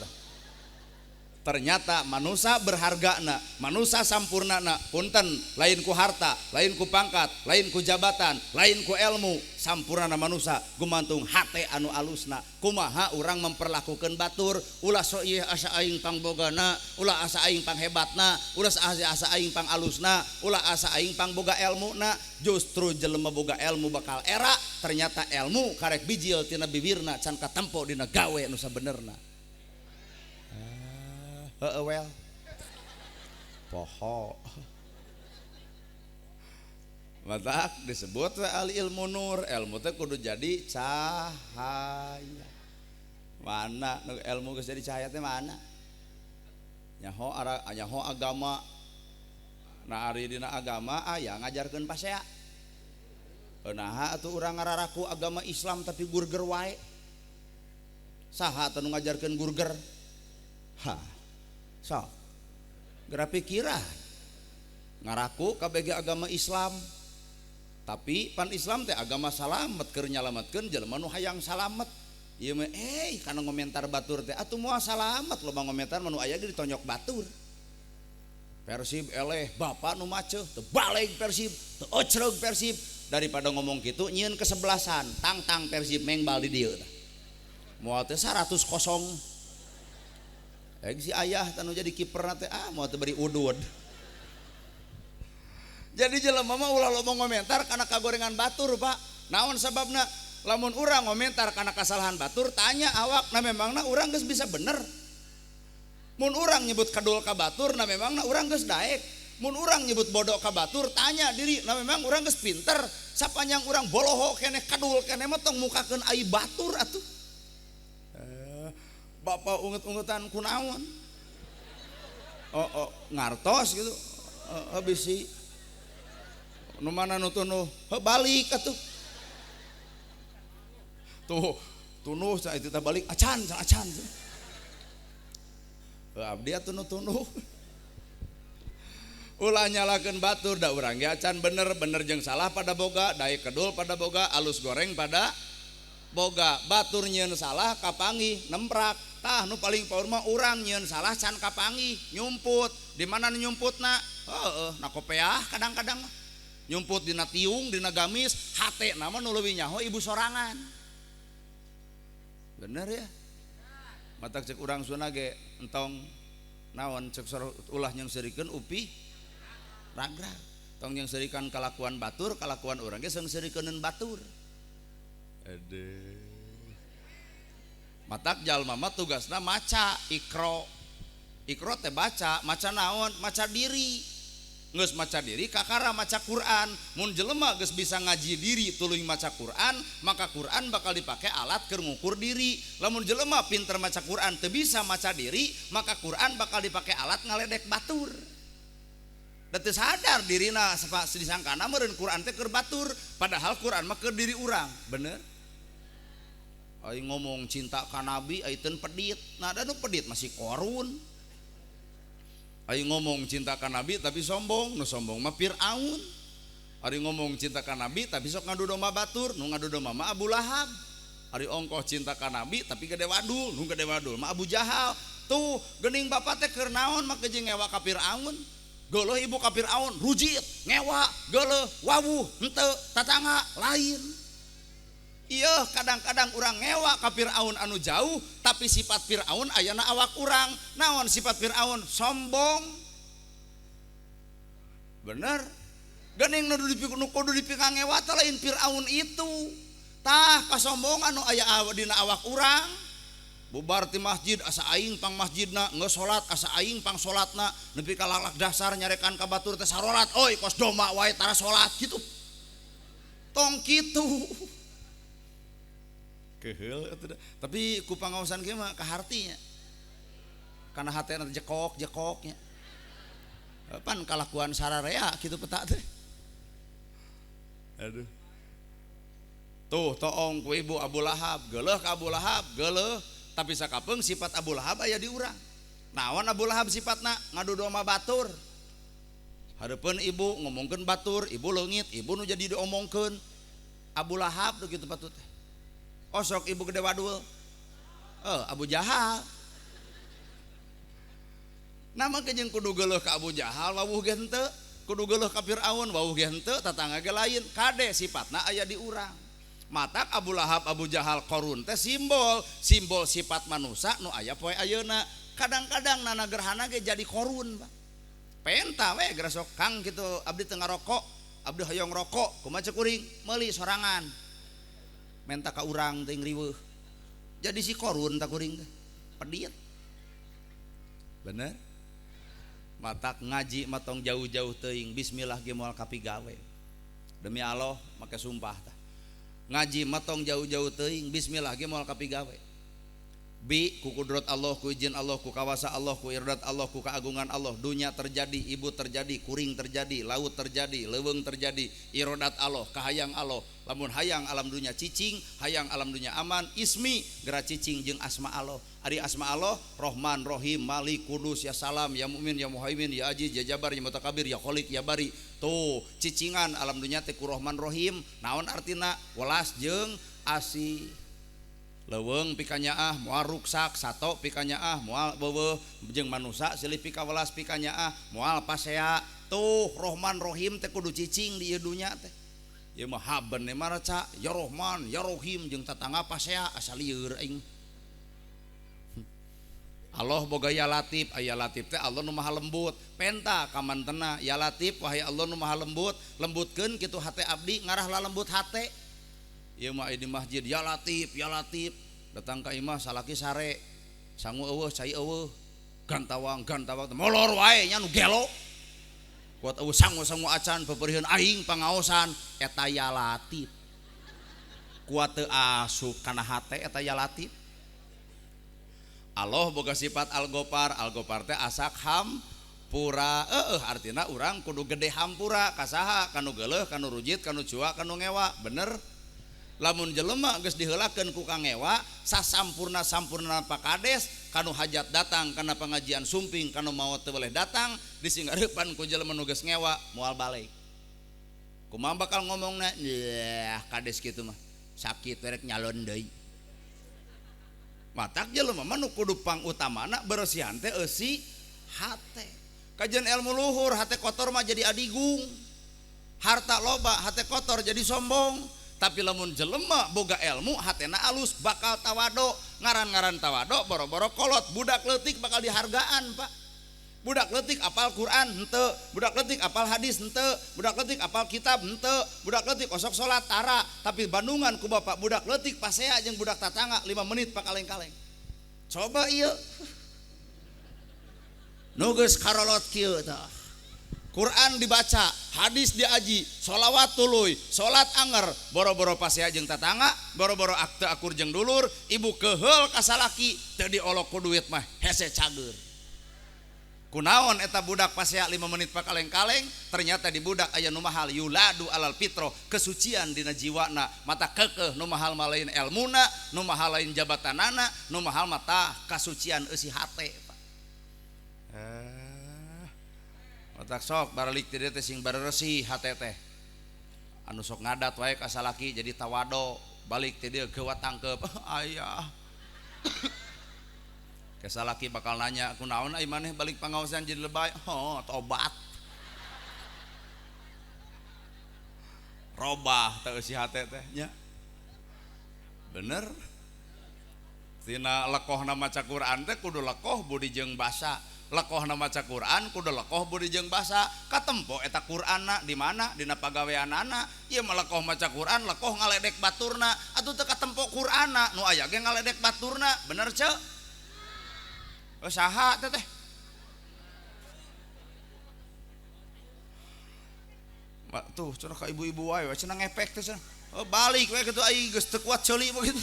Ternyata manusia berhargana, manusia sampurnana, punten lain ku harta, lain ku pangkat, lain ku jabatan, lain ku ilmu, sampurnana manusia gumantung hate anu alusna. Kumaha urang memperlakukan batur, ulah so ieu asa aing pangbogana, ulah asa aing panghebatna, ulah asa aing pangalusna, ulah asa aing pangboga elmuna. Justru jelema boga ilmu bakal era, ternyata ilmu karek bijil tina bibirna can katempo dina gawe nu sabenerna. Heeh well. Poho. Matak disebut we al ilmu nur, ilmu teh kudu jadi cahaya. Mana nu ilmu geus jadi cahaya teh mana? Nyaho ara nyaho agama. Nah ari dina agama aya ngajarkeun pasea. Naha atuh urang ngararaku agama Islam tapi gurger wae. Saha teh nu ngajarkeun gurger? Hah. So, geura pikiran ngaraku kabeh agama Islam tapi pan Islam teh agama salamet keur nyalametkeun jelema nu hayang salamet ieu mah kana ngomentar batur teh atuh moal salamet loba ngomentar mah nu aya ge ditonyok batur. Persib eleh bapak nu maceuh teu baleg Persib teu ocreug Persib daripada ngomong kitu nyieun kesebelasan tangtang Persib mengbal di dieu tah moal teh 100-0. Si ayah tanu jadi kiperna teh ah mau teu beri udud. Jadi jelema mah ulah loba ngomentar kana kagorengan batur, Pak. Naon sababna? Lamun urang ngomentar kana kasalahan batur, tanya awak, nah memangna urang geus bisa bener. Mun urang nyebut kadul ka batur, nah memangna urang geus daek. Mun urang nyebut bodoh ka batur, tanya diri, nah memang urang geus pinter. Sapanjang urang boloho keneh kadul keneh mah tong mukakeun ai batur atuh. Bapak unget-ungetan kunaon? Oh, oh ngartos gitu. Oh, bisi. Nu mana nu tunuh? Heuh balik atuh. Tuh, tunuh sae itu teh balik acan acan. Heuh abdi atuh nu tunuh. Ulah nyalakeun batur da urang ge acan bener, bener jeung salah pada boga, daek kedul pada boga, alus goreng pada boga. Batur nyieun salah kapanggih nemprak. Tah nu paling power mah urang nyieun salah can kapanggih nyumput. Di mana nu nyumputna? Heeh, na kopeah kadang-kadang nyumput dina tiung, dina gamis, hate na mah nu leuwih nyaho ibu sorangan. Bener ya? Matak cek urang Sunda ge entong naon cek ulah nyeungseurikeun upi ragrag. Tong nyeungseurikan kalakuan batur, kalakuan urang ge seungseurikeuneun batur. Aduh. Matak jalma mah tugasna maca ikro. Ikro teh baca, maca naon? Maca diri. Geus maca diri kakara maca Quran. Mun jelema geus bisa ngaji diri tuluy maca Quran, maka Quran bakal dipake alat keur ngukur diri. Lamun jelema pinter maca Quran teu bisa maca diri, maka Quran bakal dipake alat ngaledek batur. Da teu sadar dirina disangkana meureun Quran teh keur batur, padahal Quran mah keur diri urang. Bener? Aing ngomong cinta ka nabi ai teu pedit. Nah da nu pedit masih Korun. Aing ngomong cinta ka nabi tapi sombong, nu sombong mah Fir'aun. Ari ngomong cinta ka nabi tapi sok ngadu domba batur, nu ngadu domba mah Abu Lahab. Ari ongkoh cinta ka nabi tapi gede wadul, nu gede wadul mah Abu Jahal. Tuh geuning bapak teh keur naon make jeung ngewa ka Fir'aun. Geuleuh ibu ka Fir'aun, rujit, ngewa, geuleuh, wawuh, henteu, tatangga lain. Iya, kadang-kadang urang ngewa ka Fir'aun anu jauh, tapi sifat Fir'aun ayana awak urang. Naon sifat Fir'aun? Sombong. Bener. Geuning nu kudu dipika ngewa teh lain Fir'aun itu. Tah kasombongan nu aya dina awak urang. Bubar ti masjid asa aing pang masjidna, geus salat asa aing pang salatna, nepi ka lalak dasar nyarekan ka batur teh sarolat, oi kos domba wae tara salat kitu. Tong kitu. Keheul atuh. Tapi ku pangaosan kieu mah kahartinya. Kana hatena jekok-jekoknya. Pan kalakuan sararea kitu peta teh. Aduh. Tuh toong ku ibu Abu Lahab, geuleuh ka Abu Lahab, geuleuh, tapi sakapeung sifat Abu Lahab aya di urang. Naon Abu Lahab sifatna? Ngadu domba batur. Hareupeun ibu ngomongkeun batur, ibu leungit, ibu nu jadi diomongkeun. Abu Lahab tuh kitu patut teh. Osok ibu gede wadul. Abu Jahal. Nama kejeng kudu geuleuh ka Abu Jahal wawuh ge henteu, kudu geuleuh ka Fir'aun wawuh ge henteu, tatangga ge lain. Kade sifatna aya di urang. Matak Abu Lahab, Abu Jahal, Korun teh simbol, simbol sifat manusia nu aya poe ayeuna. Kadang-kadang nana gerhana ge jadi Korun, Pak. Penta we gerasok Kang kitu abdi teu ngarokok, abdi hoyong rokok, kumaha ceuk kuring? Meuli sorangan. Menta ka urang teuing riweuh. Jadi si Korun tak kuring teh. Pedit. Bener? Matak ngaji matong jauh-jauh teuing, bismillah ge moal kapigawe. Demi Allah make sumpah tah. Ngaji matong jauh-jauh teuing, bismillah ge moal kapigawe. Bi ku kudrat Allah, ku izin Allah, ku kawasa Allah, ku irdat Allah, ku keagungan Allah, dunia terjadi, ibu terjadi, kuring terjadi, laut terjadi, leuweung terjadi, irodat Allah, kahayang Allah. Lamun hayang alam dunia cicing, hayang alam dunia aman, ismi geura cicing jeung asma Allah. Ari asma Allah, Rohman, Rohim, Malik, Kudus, ya Salam, ya Mu'min, ya Muhaimin, ya Aziz, ya Jabar, ya Mutakabir, ya Khalik, ya Bari. Tuh, cicingan alam dunia teh ku Rohman, Rohim. Naon artina? Welas jeung asih. Leuweung pikanyaah moal ruksak, sato pikanyaah moal beuweuh, jeung manusa silih pikawelas pikanyaah moal pasea. Tuh Rohman Rohim teh kudu cicing di ieu dunya teh. Ieu mah haben maraca ya Rohman ya Rohim jeung tatangga pasea asa lieur aing. Allah boga ya Latif, aya Latif teh Allah nu maha lembut. Penta kamantena ya Latif wahai Allah nu maha lembut, lembutkeun kitu hate abdi ngarah lalembut hate. Ieu mah di masjid ya Latif, ya Latif. Datang ka imah salaki sare, sangu eueuh, cai eueuh. Gantawang, gantawang molor wae nya nu gelo. Kuat eueuh sangu-sangu acan peperiheun aing pangaosan eta ya Latif. Kuat teu asup kana hate eta ya Latif. Allah boga sifat Al-Ghaffar, Al-Ghaffar teh asak hampura. Heueuh artina urang kudu gede hampura ka saha? Kanu geuleuh, kanu rujit, kanu cua, kanu ngewa. Bener? Lamun jelema geus diheulakeun ku kangewa sasampurna-sampurna pakades kanu hajat datang kana pengajian sumping kanu maot teu boleh datang disinggareupan ku jelema nu geus ngewa moal balik. Kumaha bakal ngomongna? Yah kades kitu mah sakit rek nyalon deui. Matak jelema mah nu kudu pangutamana beresihan teh eusi hate. Kajian ilmu luhur hate kotor mah jadi adigung. Harta loba hate kotor jadi sombong. Tapi lamun jelema boga ilmu hatena alus bakal tawado. Ngaran-ngaran tawado boro-boro kolot budak leutik bakal dihargaan, Pak. Budak leutik apal Quran henteu, budak leutik apal hadis henteu, budak leutik apal kitab henteu, budak leutik osok salat tara, tapi bandungan ku bapak budak leutik pasea jeung budak tatangga 5 menit pakaleng-kaleng. Coba ieu. Nu geus karolot kieu tah. Quran dibaca, hadis diaji, sholawat tuluy, salat anger, boro-boro pasea jeung tatangga, boro-boro akte akur jeung dulur, ibu keheul ka salaki, teu diolok ku duit mah hese cager. Kunaon eta budak pasea 5 menit pakaleng-kaleng, ternyata di budak aya nu mahal yuladu alal fitro, kesucian dina jiwana, mata kekeh nu mahal mah lain elmuna, nu mahal lain jabatanana, nu mahal mata kasucian eusi hate, Pak. Matak sok baralik ti dieu teh sing bareresih hate teh. Anu sok ngadat wae ka salaki jadi tawado, balik ti dieu geuwat tangkep, ayah. Kesalaki bakal nanya, kunaon ai maneh balik pangaosan jadi lebay? Oh, tobat. Robah teh eusi hate teh nya. Bener. Tina lekohna maca Quran teh kudu lekoh budi jeung basa. Lekohna maca Quran kudu lekoh budi jeung basa. Katempo eta Quranna di mana? Dina pagaweanana. Ieu mah lekoh maca Quran, lekoh ngaledek baturna. Atuh teu katempo Quranna, nu aya ge ngaledek baturna. Bener ceu? Oh, saha teh teh? Tuh cenah ka ibu-ibu wae cenah ngepek teh cenah. Oh, balik we kitu ai geus teu kuat ceuli begitu.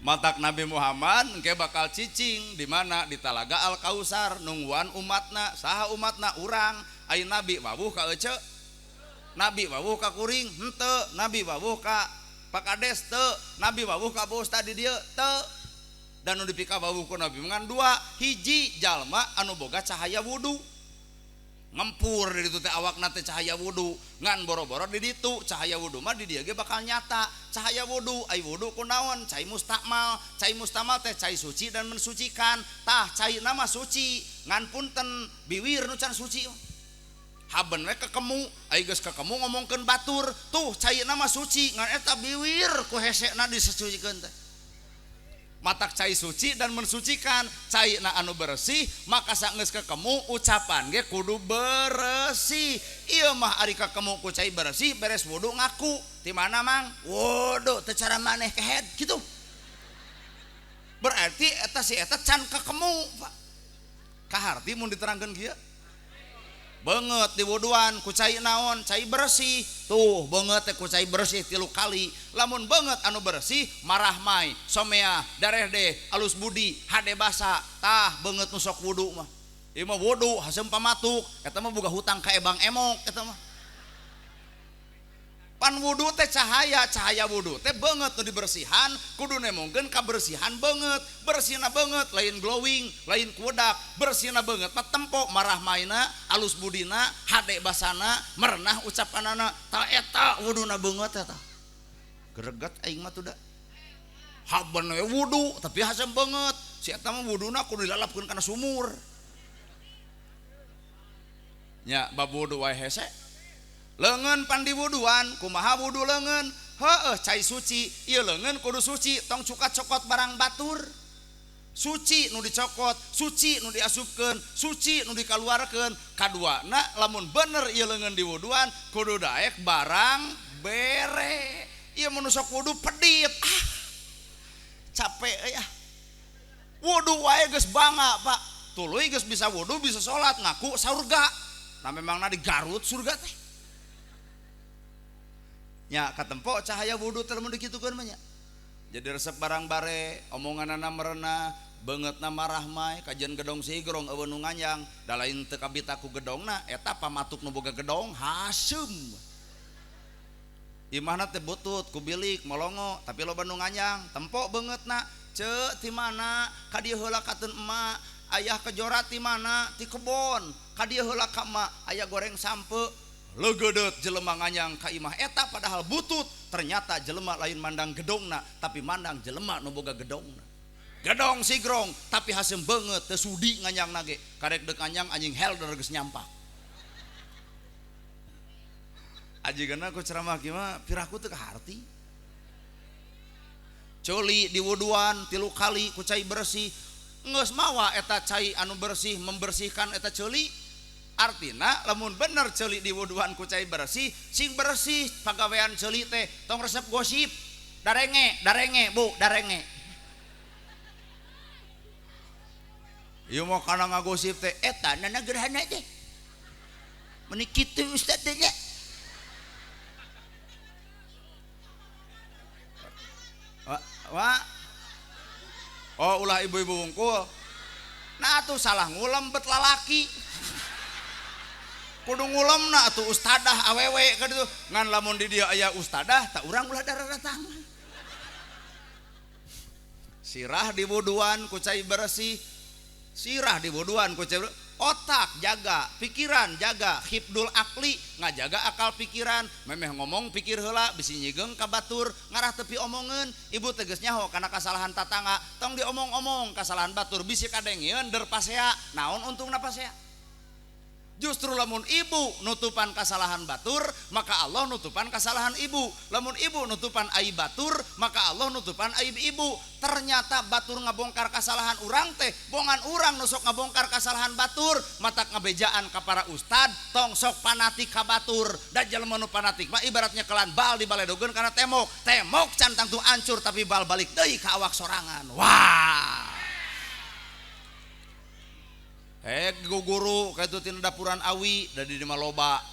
Matak Nabi Muhammad engke bakal cicing di mana? Di Talaga Al Kausar nungguan umatna. Saha umatna? Urang. Ai Nabi wawuh ka ece? Nabi wawuh ka kuring? Henteu. Nabi wawuh ka Pak Kades? Teu. Nabi wawuh ka bos tadi dieu? Teu. Dan nu dipika wawuh ku Nabi ngan dua, hiji jalma anu boga cahaya wudu. Ngempur di ditu teh awakna teh cahaya wudu, ngan boro-boro di ditu cahaya wudu mah di dieu ge bakal nyata. Cahaya wudu, ai wudu kunaon? Cai mustakmal. Cai mustakmal teh cai suci dan mensucikan. Tah caina mah suci, ngan punten biwir nu can suci. Haben we kekemu, ai geus kekemu ngomongkeun batur, tuh caina mah suci, ngan eta biwir ku hesekna disesucikeun teh. Matak cai suci dan mensucikan, cai na anu bersih, maka sanggeus kekemu ucapan ge kudu bersih. Ieu mah ari kekemu ku cai bersih, beres wudu ngaku. Ti mana mang? Wudu teu cara maneh kehed kitu. Berarti eta si eta can kekemu, Pak. Kaharti mun diterangkeun kieu? Beungeut di wuduan ku cai naon? Cai bersih. Tuh beungeut teh ku cai bersih 3 kali. Lamun beungeut anu bersih marah mai, somea, dareh deh, alus budi, hade basa. Tah beungeut nu sok wudu mah. Ieu mah wudu haseum pamatuk, eta mah boga hutang ka ebang emok eta mah. Pan wudu teh cahaya, cahaya wudu teh beungeut nu dibersihan, kudu nemongkeun kabersihan beungeut, bersihna beungeut lain glowing, lain kudak, bersihna beungeut mah tempo marah maina, alus budina, hade basana, merenah ucapanana, ta eta wuduna beungeut eta. Greget aing mah tuh da. Haben we wudu tapi haseum beungeut, si eta mah wuduna kudu dilalapkeun kana sumur. Nya bab wudu wae hese. Leungeun pandiwuduan, kumaha wudu leungeun? Heueuh cai suci, ieu leungeun kudu suci, tong cuka cokot barang batur. Suci nu dicokot, suci nu diasupkeun, suci nu dikaluarkeun. Kaduana lamun bener ieu leungeun diwuduan kudu daek barang bere. Ieu mun sok wudu pedit. Ah. Capek euy ah. Wudu wae geus bangga, Pak. Tuluy geus bisa wudu, bisa salat, ngaku surga. Nah memangna di Garut surga teh. Nya katempo cahaya wudu teh mun dikitukeun mah nya. Jadi resep barang bare, omonganana merenah, beungeutna marah mai, kajian gedong sigrong eueuh nu nganyang, da lain teu kabita ku gedongna, eta pamatuk nu boga gedong haseum. Imahna teh butut ku bilik molongo, tapi loba nu nganyang, tempo beungeutna, ceu ti mana? Ka dieu heula kateun emak, ayah kejora ti mana? Ti kebon. Ka dieu heula ka emak, aya goreng sampe. Legedet jelema nganyang ka imah eta padahal butut, ternyata jelema lain mandang gedongna tapi mandang jelema nu boga gedongna. Gedong sigrong tapi haseum beungeut teu sudi nganyang nage, karek deuk nganyang anjing helder geus nyampak. Ajigeuna ku ceramah kieu mah piraku teu kaharti. Coli diwuduan 3 kali ku cai bersih, geus mawa eta cai anu bersih membersihkan eta ceuli. Artina lamun bener ceuli diwuduan ku cai bersih, sing bersih pagawean ceuli teh tong resep gosip. Darenge, darenge bu, darenge. Ieu mah kana ngagosip teh eta nana gerhana teh. Meuni kitu ustad teh nya. Wa, wa. Oh ulah ibu-ibu wungkul. Nah atuh salah ngulem bet lalaki. Kudu ngulemna atuh ustadah awewe ka ditu. Ngan lamun di dieu aya ustadah tak urang ulah daratang. Sirah diwuduan ku cai bersih. Sirah diwuduan ku cai bersih. Otak jaga, pikiran jaga, hibdul akli ngajaga akal pikiran, memeh ngomong pikir heula bisi nyigeung ka batur, ngarah tepi omongeun, ibu tegas nyaho kana kasalahan tatangga, tong diomong-omong kasalahan batur bisi kadengieun der pasea, naon untungna pasea? Justru lamun ibu nutupan kasalahan batur, maka Allah nutupan kasalahan ibu. Lamun ibu nutupan aib batur, maka Allah nutupan aib ibu. Ternyata batur ngabongkar kasalahan urang teh, bongan urang nu sok ngabongkar kasalahan batur, matak ngabejaan ka para ustad, tong sok fanatik ka batur. Da jelema nu fanatik mah ibaratnya kelan bal dibaledogeun kana tembok. Tembok can tangtu hancur tapi bal balik deui ka awak sorangan. Wah. Guru kaitu tina dapuran awi da di mah loba.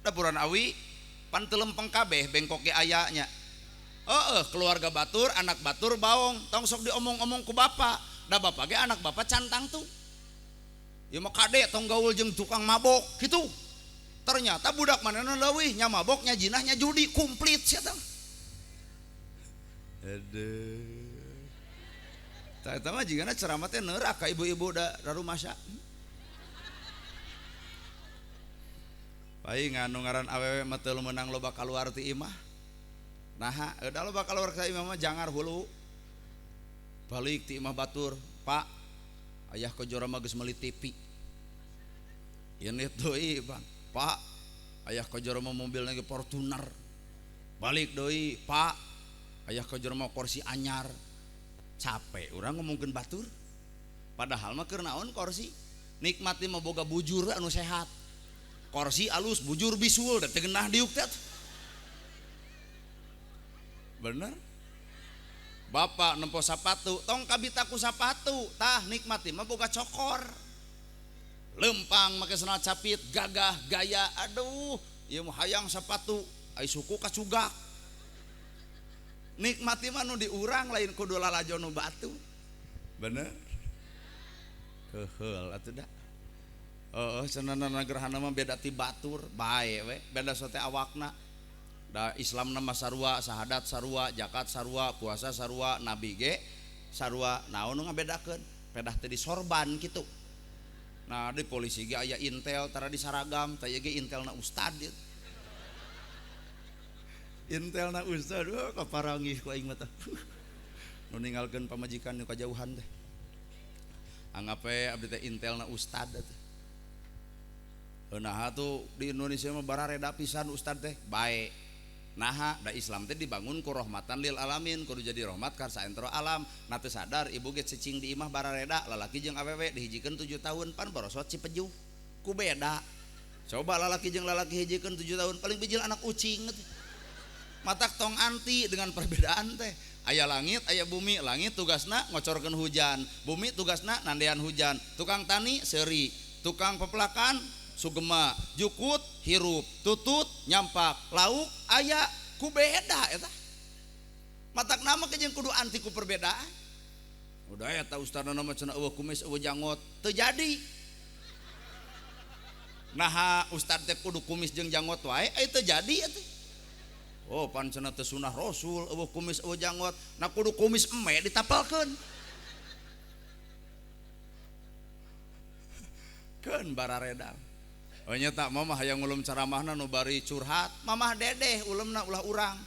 Dapuran awi pan teu lempeng kabeh bengkok ge aya nya. Heeh, keluarga batur, anak batur baong, tong sok diomong-omong ku bapak. Da bapak ge anak bapak can tangtu. Ieu mah kade tong gaul jeung tukang mabok kitu. Ternyata budak manehna leuwih nya mabok nya jinah nya judi komplit sia teh. Aduh. Tah eta mah jigana ceramah teh neurak ka ibu-ibu da rumasa. Paing anu ngaran awewe mah teu meunang loba kaluar ti imah. Naha, da loba kaluar ka imah mah jangar hulu. Balik ti imah batur, Pak, ayah kojora mah geus meuli TV. Ini deui, Bang. Pak, ayah kojora mah mobilna ge Fortuner. Balik deui, Pak, ayah kojora mah kursi anyar. Capek urang ngomongkeun batur. Padahal mah keur naon kursi? Nikmati mah boga bujur anu sehat. Kursi alus, bujur bisul da teu geunah diuk teh. Bener? Bapak nempo sapatu, tong kabita ku sapatu, tah nikmati mah boga cokor. Lempang make sandal capit, gagah gaya, aduh, ieu mah hayang sapatu, ai suku kacugak. Nikmati mah nu diurang lain kudu lalajo nu batu. Bener? Heuheul atuh da. Heeh, cenah gerhana mah beda ti batur, bae we, beda sote awakna. Da Islamna mah sarua, sahadat sarua, zakat sarua, puasa sarua, nabi ge sarua. Naon nu ngabedakeun? Pedah teh disorban kitu. Nah, di polisi ge aya intel tara di saragam, tah ieu ge intelna ustad ieu. Intelna ustad, oh, kaparangih ku aing mah tah. Nu ninggalkeun pamajikan nu kajauhan teh. Anggap we abdi teh intelna ustad teh. Naha tuh di Indonesia mah barareda pisan ustad teh, bae. Naha da Islam teh dibangun ku rahmatan lil alamin, kudu jadi rahmat ka saentero alam. Nah teu sadar ibu ge cicing di imah barareda, lalaki jeung awewe dihijikeun 7 tahun pan borosot cipejuh. Ku beda. Coba lalaki jeung lalaki hijikeun 7 tahun paling bijil anak ucing teh. Matak tong anti dengan perbedaan teh. Aya langit, aya bumi. Langit tugasna ngocorkeun hujan, bumi tugasna nandean hujan. Tukang tani seuri, tukang pepelakan sugema, jukut hirup, tutut nyampak, lauk aya ku beda eta. Matak nama ke jeung kudu anti ku perbedaan. Udah eta ustadna mah cenah eueuh kumis eueuh janggot, teu jadi. Naha ustad teh kudu kumis jeung janggot wae, aya teu jadi eta. Oh pan cenah teu sunah Rasul eueuh kumis eueuh janggot, nah kudu kumis eme ditapalkeun. Keun barareda. Oh nya tak mamah hayang ngulum ceramahna nu bari curhat, mamah dedeh ulemna ulah urang.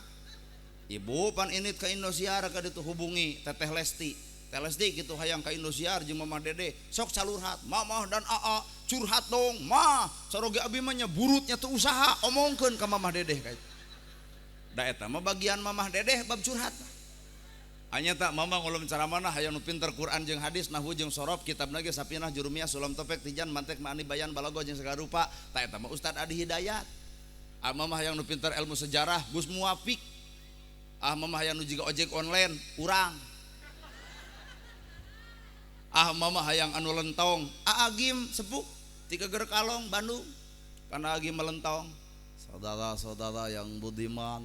Ibu pan init ka Indosiar ka ditu hubungi Teteh Lesti. Teteh Lesti kitu hayang ka Indosiar jeung mamah dedeh, sok calurhat, mamah dan aa curhat dong, mah saroge abi mah nya burutnya teu usaha, omongkeun ka mamah dedeh ka itu. Da eta mah bagian mamah dedeh bab curhat. Anya tak mamah ngulum ceramahna hayang nu pinter Quran jeung hadis, nahwu jeung sorof, kitabna ge Sapinah, Jurumiyah, Sulam Topek, Tijan, Mantek, Ma'ani, Bayan, Balago jeung segala rupa. Ta eta mah Ustad Adi Hidayat. Ah mamah hayang nu pinter ilmu sejarah, Gus Muwafiq. Ah mamah hayang nu jiga ojek online, urang. Ah mamah hayang anu lentong, Agim sepuh tiga Gerkalong Bandung. Karena Agim melentong. Saudara-saudara yang budiman,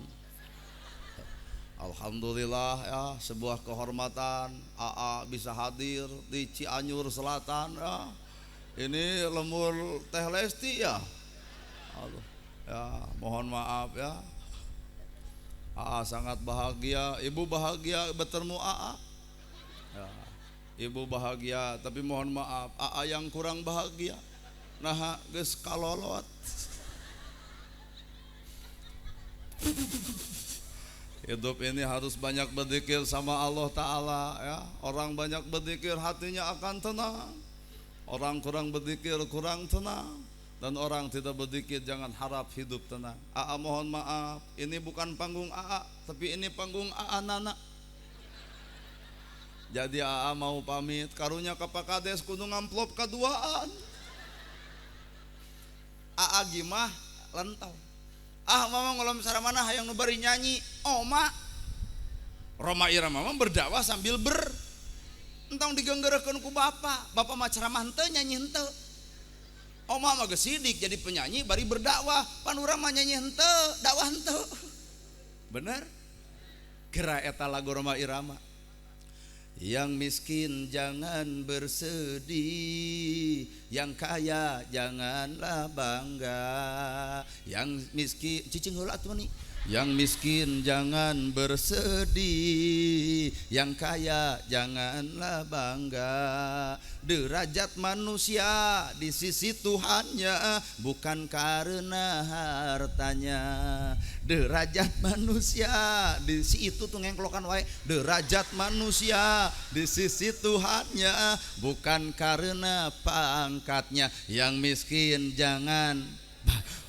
Alhamdulillah ya, sebuah kehormatan AA bisa hadir di Cianjur Selatan ya. Ini lemur Teh Lesti ya. Aduh, ya, mohon maaf ya. AA sangat bahagia, ibu bahagia bertemu AA. Ya, ibu bahagia, tapi mohon maaf AA yang kurang bahagia. Nah, geus kalolot. Hidup ini harus banyak berzikir sama Allah Ta'ala ya. Orang banyak berzikir hatinya akan tenang. Orang kurang berzikir kurang tenang. Dan orang tidak berzikir jangan harap hidup tenang. AA mohon maaf, ini bukan panggung AA, tapi ini panggung AA Nana. Jadi AA mau pamit, karunya ke Pak Kades kudu ngamplop kaduaan. AA gimah lentau. Ah mama ngolom saramana hayang nu bari nyanyi. Oma Roma Irama mah berdakwah sambil ber entong digenggerekeun ku bapak. Bapak mah ceramah henteu nyanyi henteu. Oma mah geus sidik jadi penyanyi bari berdakwah, pan urang mah nyanyi henteu, dakwah henteu. Bener? Geura eta lagu Roma Irama. Yang miskin jangan bersedih, yang kaya janganlah bangga. Yang miskin cicing heula atuh nih. Yang miskin jangan bersedih, yang kaya janganlah bangga. Derajat manusia di sisi Tuhannya bukan karena hartanya. Derajat manusia di si itu tuh ngengklokan wae. Derajat manusia di sisi Tuhannya bukan karena pangkatnya. Yang miskin jangan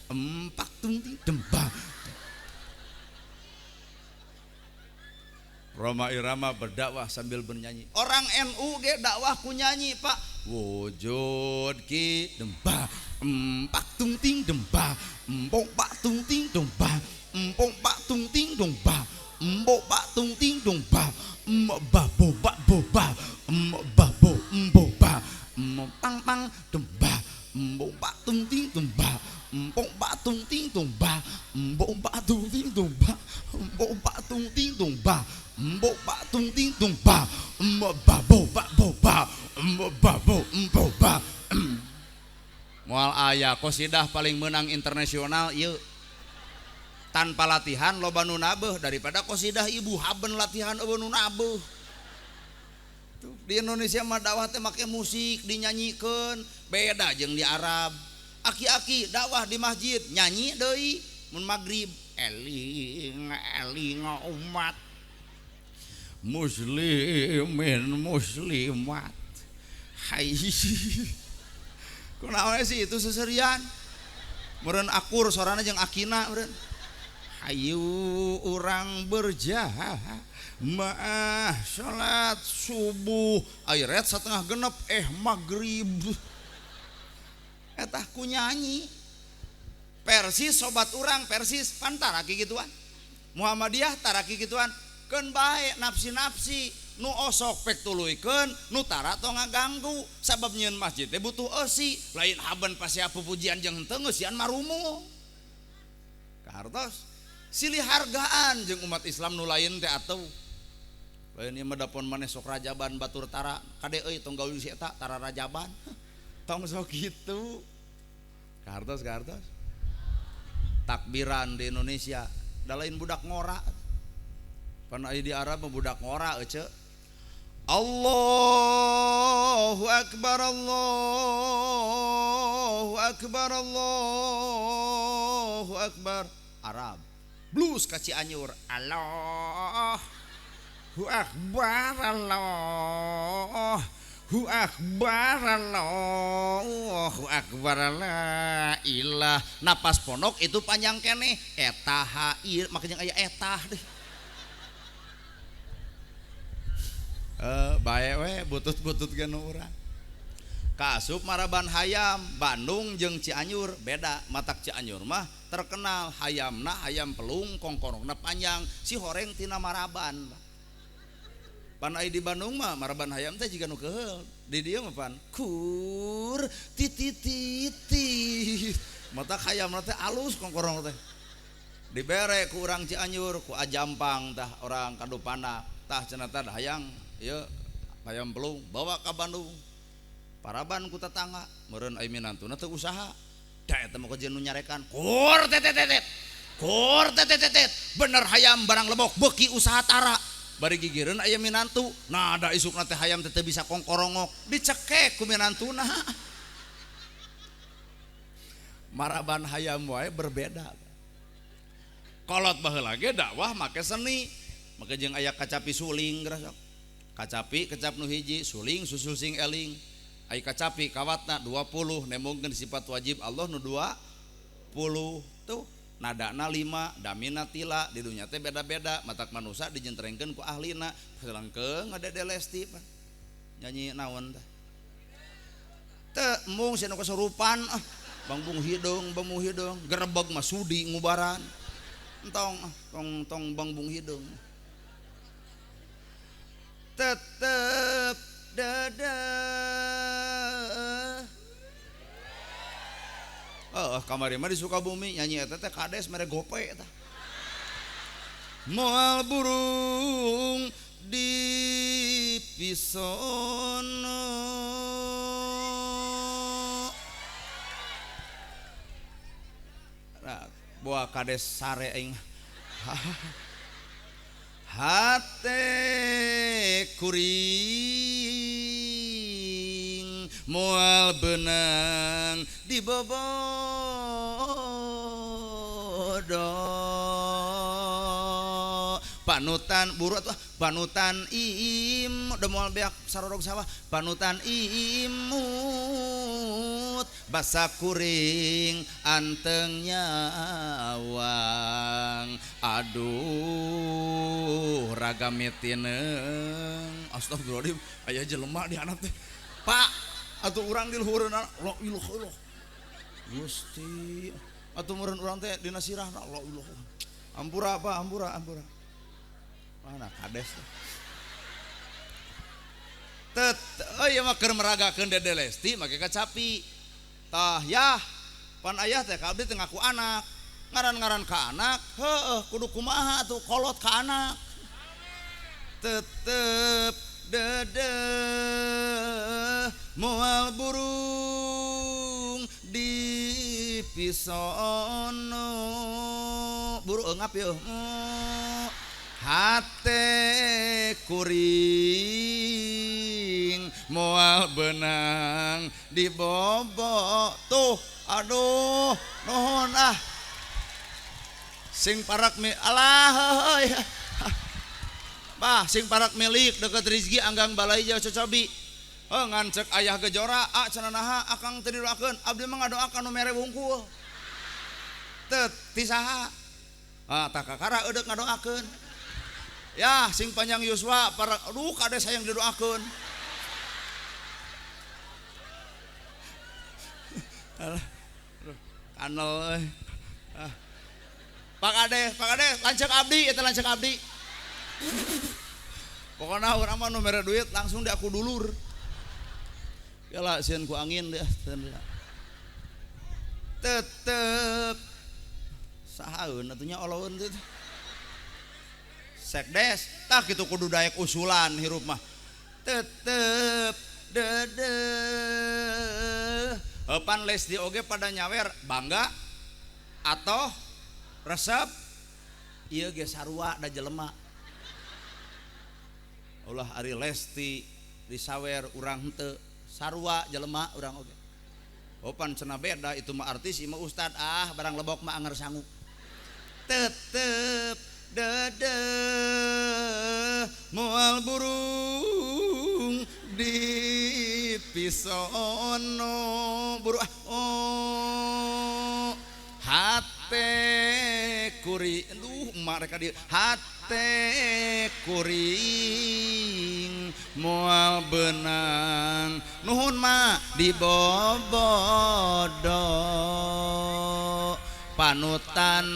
empak tung dembang. Roma Irama berdakwah sambil bernyanyi. Orang NU ge dakwah ku nyanyi, Pak. Wujud ki dembah, empak tung ting dembah, empok pak tung ting dembah, empok pak tung ting dembah, empok pak tung ting dembah, mbah bo ba bo ba, mbah bo mbo ba, pang pang dembah, empok pak tung ting dembah, empok pak tung ting dembah, empok pak tung ting dembah, empok pak tung ting dembah. Mbok pak tung ting tung ba, mbok ba bo ba bo ba, mbok ba bo mbo ba. Moal aya qasidah paling menang internasional ieu. Tanpa latihan loba nu nabeuh daripada qasidah ibu haben latihan eueuh nu nabeuh. Tuh, di Indonesia mah dakwah teh make musik dinyanyikeun, beda jeung di Arab. Aki-aki dakwah di masjid nyanyi deui mun magrib eling eling umat muslimin muslimat. Hai, kunaon sih itu seserian meureun akur sorana jeung akina meureun. Hayu urang berjamaah salat subuh ayret setengah genep magrib eta ku nyanyi. Persis sobat urang persis pan taraki gituan, Muhammadiyah taraki gituan. Keun bae nafsi-nafsi nu osok pek tuluykeun nu tara tong ngaganggu sabab nyieun masjid teh butuh eusi lain haben pasea pupujian jeung henteu ngeusian marumu. Kahartos silih hargaan jeung umat Islam nu lain teh atuh. Lain ieu mah dapon maneh sok rajaban batur tara kade euy tong gaul si eta tara rajaban. Tong sok kitu. Kahartos kahartos. Takbiran di Indonesia da lain budak ngora. Pan aya di Arab mah budak ngora ece. Allahu akbar Allahu akbar Allahu akbar. Arab. Blues ka Cianjur. Allahu akbar Allahu akbar Allahu akbar la ilah. Napas pondok itu panjang keneh eta hair makanya aya etah deh. Bae we butut-butut ge nu urang. Kaasup maraban hayam Bandung jeung Cianjur beda. Matak Cianjur mah terkenal hayamna hayam pelung kongkorongna panjang si horeng tina maraban. Pan ai di Bandung mah maraban hayam teh jiga nu keuheul. Di dieu mah pan kur titi titi. Matak hayamna teh alus kongkorong teh. Dibere ku urang Cianjur ku Ajampang tah orang Kadupana tah cenah tah hayang ieu hayam pelung bawa ka Bandung. Paraban ku tetangga meureun ai minantuna teu usaha. Da eta mah nu nyarekan kur tetetetet. Kur tetetetet. Bener hayam barang lebok beuki usaha tara. Bari gigireun aya minantu. Nah da isukna teh hayam teh teu bisa kongkorongok dicekek ku minantuna. Maraban hayam wae berbeda. Kolot baheula ge dakwah make seni, make jeung aya kacapi suling geura sok. Kacapi kecap nu hiji, suling susul sing eling. Ai kacapi kawatna 20 nembongkeun sifat wajib Allah nu 20 tuh nadana 5, damina tila di dunya teh beda-beda, matak manusa dijentrengkeun ku ahlina. Selengkeung ngadede Lesti pan. Nyanyi naon tah? Teu embung sia nu kasurupan ah. Bangbung hideung, bambu hideung, gerebeg mah sudi ngubaran. Entong tong tong bangbung hideung. Tetep dadah. Oh, kamari mah di Sukabumi nyanyi eta teh kades mere gope eta. Moal burung di pisono. Nah, buah kades sare aing. Hate kuring moal benang di bobodo panutan buru atuh panutan im udah moal beak sarorog sawah panutan imut basa kuring anteng nyawang aduh raga mitineng astagfirullahaladzim aya jelema di handap teh Pak atuh urang di luhureun la ilaha illallah Gusti atuh meureun urang teh dina sirahna la ilaha ampura Pak ampura ampura mana kades teh tet oh ieu mah keur meragakeun Dede Lesti make kacapi tah yah pan ayah teh ka abdi teh ngaku anak ngaran-ngaran ka anak heueuh kudu kumaha atuh kolot ka anak tetep dedeh moal burung di pisono buru eungap yeuh hate kuring moal benang dibobo tuh aduh nuhun ah sing parak mi alah heuy bah sing parak milik deket Rizki anggang balai jauh cocobi oh ngan cek ayah gejora ah cenah naha akang teu didoakeun abdi mah ngadoakan nu mere wungkul teu ti saha ah tah kakara eudeuk ngadoakeun ya sing panjang yuswa para aduh kades hayang didoakeun alah kanel euy ah Pak Kades lanceuk abdi eta lanceuk abdi pokona urang mah nu mere duit langsung di aku dulur yalah sieun ku angin deh tetep sahaeun atuh nya oloeun teh sekdes tah kitu kudu daek usulan hirup mah tetep dedeh pan Lesti oge pada nyawer bangga atau resep ieu ge sarua da jelema ulah ari Lesti disawer urang henteu sarua jelema urang oge oh pan cenah beda itu mah artis ieu mah ustad ah barang lebok mah anger sangu tetep dedeh moal burung di pisono buru ah oh hate kuri aduh emak reka dieu hate kuring moal benang nuhun mah dibobodo panutan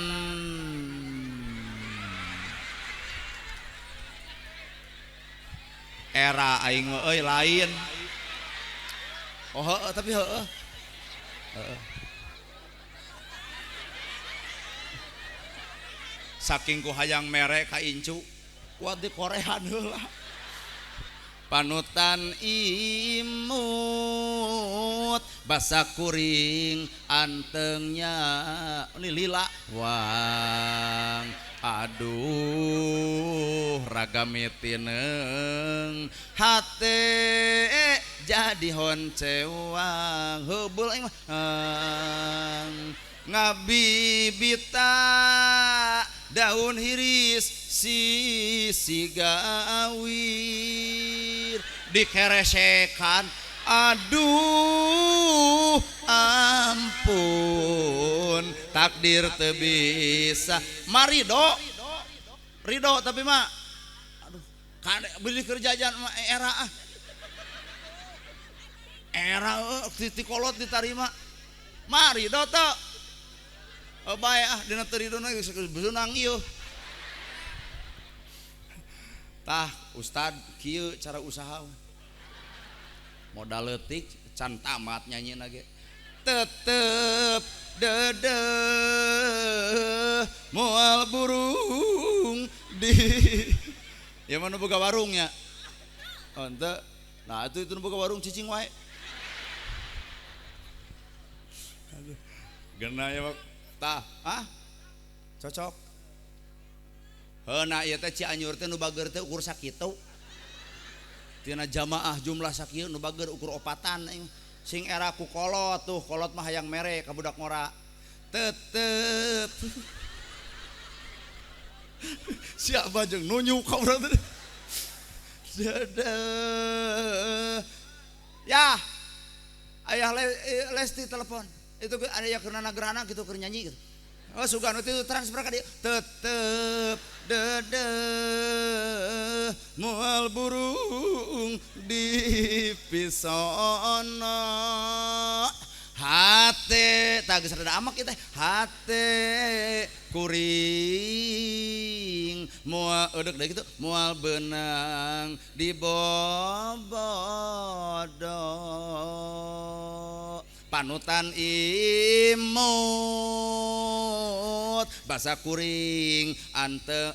era aing mah euy lain oh heueuh tapi heueuh heueuh Saking ku hayang mere ka incu kuat di korehan heula. Panutan imut basa kuring antengnya ini lila wang aduh raga mitineng hate jadi honcewang heubeul aing mah ngabibita daun hiris sisi gawir dikeresekan aduh ampun takdir teu bisa marido ridho tapi mah aduh kade beli kerjaan mah era ah era ti kolot ditarima marido teu bae ah dina teu ridona geus beunang ieu. Tah ustad kieu cara usaha modal leutik can tamat nyanyina ge tetep dedeh moal burung di ya mana boga warungnya oh ente nah itu boga warung cicing wae aduh geuna ya tah ah cocok heuna ieu teh Cianjur teh nu bager teh ukur sakitu tina jamaah jumlah sakieu nu bager ukur opatan sing era ku kolot tuh kolot mah hayang mere ka budak ngora tetep siapa jeung nunjuk ka urang teh dedeh ya ayah Lesti telepon itu ada yang kena gerhana gitu keur nyanyi gitu. Oh sugan itu transfer ka dieu tetep dedeh moal burung di pisono hate tah geus rada amak ieu teh hate kuring moal eudek deui kitu moal beunang di bobodo panutan imut basa kuring ante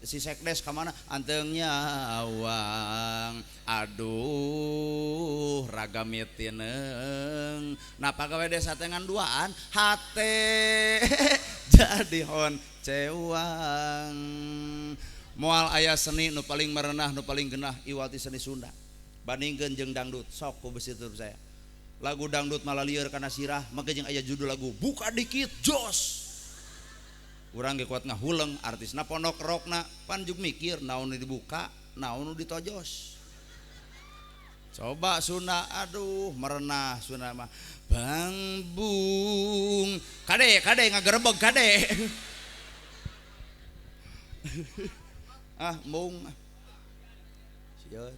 si sekdes ka mana anteng nyawang aduh raga mitineng nah pagawe desa teh ngan duaan hate jadi hon cewang moal aya seni nu paling merenah nu paling genah iwati seni Sunda bandingkeun jeung dangdut sok ku besi tur saya lagu dangdut malah lieur kana sirah make jeung aya judul lagu buka dikit jos urang ge kuat ngahuleng artisna pondok rokna pan juk mikir naon nu dibuka naon nu ditojos coba Sunda aduh merenah Sunda mah bangbung kade kade ngagerebeg kade ah mung sieun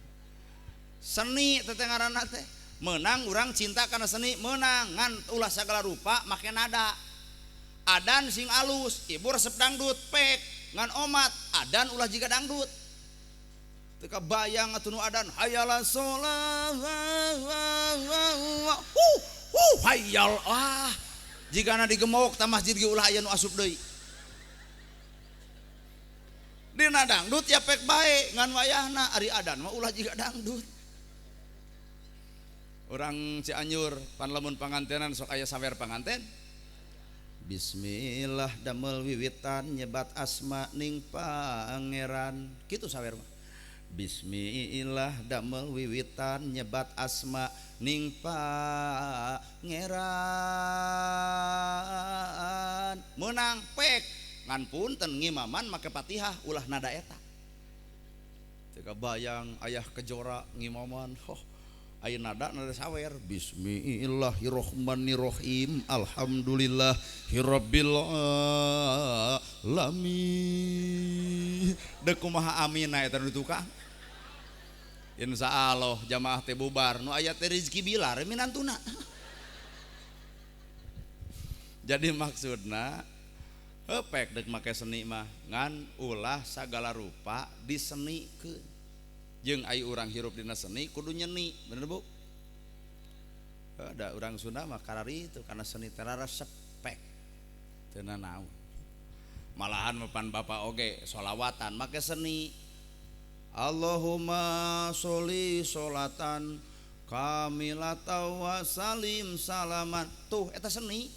seni teh ngaranna teh menang urang cinta karena seni menang ngan ulah segala rupa make nada adan sing alus ibu resep dangdut pek ngan omat adan ulah jiga dangdut teu kabayang atuh nu adan hayala sholah hayal ah jigana digemok ta masjid ge ulah aya nu asup deui dina dangdut ya pek bae ngan wayahna ari adan mah ulah jiga dangdut. Orang Cianjur pan lamun pangantenan sok aya sawer panganten Bismillah damel wiwitan nyebat asma ning pangeran kitu sawer mah Bismillah damel wiwitan nyebat asma ning pangeran meunang pek ngan punten ngimaman make Fatihah ulah nada eta teu kabayang ayah kejora ngimaman hoh aya nada nada sawer Bismillahirrahmanirrahim alhamdulillahirabbil alamin deuk kumaha amina eta nu tukang insyaallah jamaah teh bubar nu aya teh rezeki bilar minantuna jadi maksudna hepek deuk make seni mah ngan ulah sagala rupa disenikeun jeung ai urang hirup dina seni kudu nyeni bener Bu ada urang Sunda mah karari itu karena seni teh resep pek teu nanaon. Malahan mapan bapak oge sholawatan make seni. Allahumma sholli sholatan kamilata wa salim salaman. Tuh eta seni.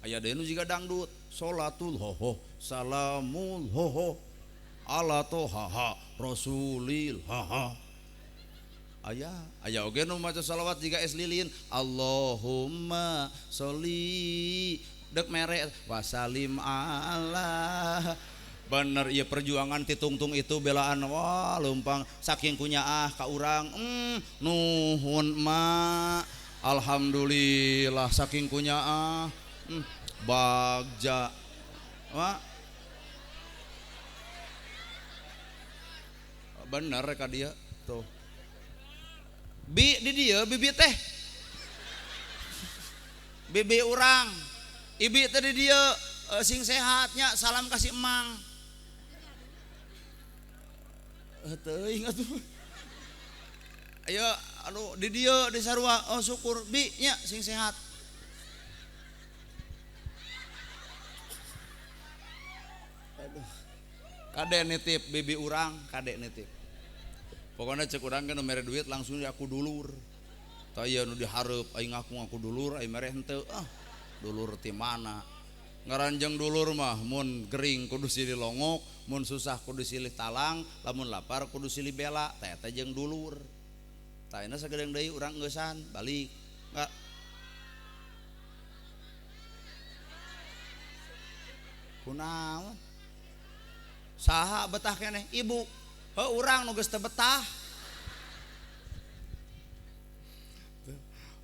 Aya deui nu jiga dangdut sholatul hoho salamul hoho ala tohaha rasulil haha. Aya aya oge nu maca sholawat jiga es lilin Allahumma sholli dek mere wasalim ala. Bener ieu perjuangan titungtung itu belaan wah leumpang saking kunyaah ka urang nuhun ma alhamdulillah saking kunyaah bagja ma bener ka dia tuh bi di dia bibi teh bibi urang ibi teh di dia sing sehatnya salam kasih emang teuing atuh. Ayo anu di dieu di sarua oh syukur bi nya sing sehat. Aduh. Kade nitip bibi urang, kade nitip. Pokoknya cek urang kan mere duit langsung aku dulur. Tah ieu nu dihareup aing ngaku-ngaku dulur aing mere henteu. Ah, dulur ti mana? Ngaranjeng dulur mah mun gering kudu silih longok, mun susah kudu silih talang, lamun lapar kudu silih bela, teh teh jeung dulur. Tah ayeuna sagedeung deui urang ngeusan balik. Enggak. Kunaon? Saha betah keneh? Ibu. Heuh urang nu geus teu betah.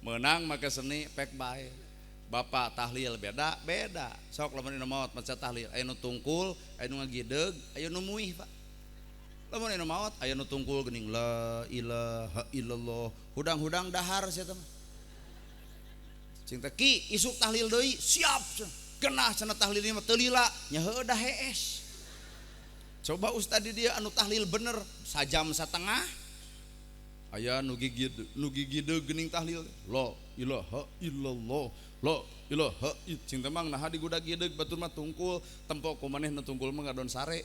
Meunang make seni pek bae. Bapak tahlil beda beda sok lamun anu maot maca tahlil aya nu tungkul aya nu ngagideg aya nu muih Pak lamun anu maot aya nu tungkul geuning la ilaha illallah hudang-hudang dahar sia teh cing teh ki isuk tahlil deui siap genah cenah tahlil mah teu lila nya heueuh da hees coba ustad di dia anu tahlil bener sajam satengah aya nu gigideg geuning tahlil la ilaha illallah la ilaha cing teh mang naha digudag-gideg batur mah tungkul tempo ku maneh nu tungkul mah ngadon sare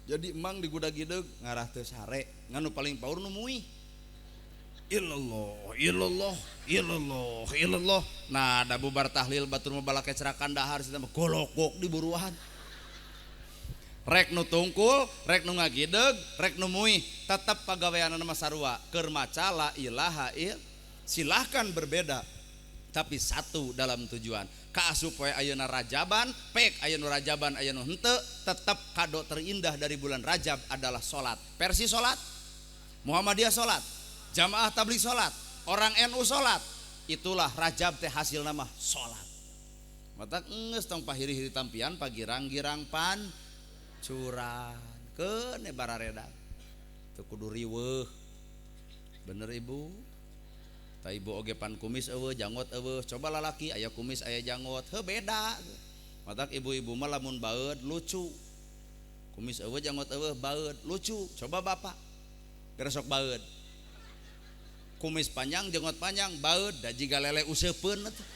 jadi emang digudag-gideg ngarah teu sare ngan nu paling paur nu muih illallah illallah illallah illallah nah da bubar tahlil batur mah balake cerakan dahar sia mah golokok di buruan rek nu tungkul rek nu ngagideg rek nu muih tetep pagaweanana mah sarua keur maca la ilaha ill silahkan berbeda tapi satu dalam tujuan kaasup poe ayeuna rajaban pek ayeuna rajaban ayeuna henteu tetep kado terindah dari bulan Rajab adalah salat versi salat Muhammadiyah salat jamaah tabligh salat orang NU salat itulah Rajab teh hasil nama salat mata geus tong pahiri-hiri tampian pagirang-girang pan curan keun barareda teu kudu riweuh bener ibu ta ibu oge pan kumis eueuh janggot eueuh coba lalaki aya kumis aya janggot heuh beda matak ibu-ibu mah lamun baeud lucu kumis eueuh janggot eueuh baeud lucu coba bapak geresok baeud kumis panjang jenggot panjang baeud da jiga lele useupeun atuh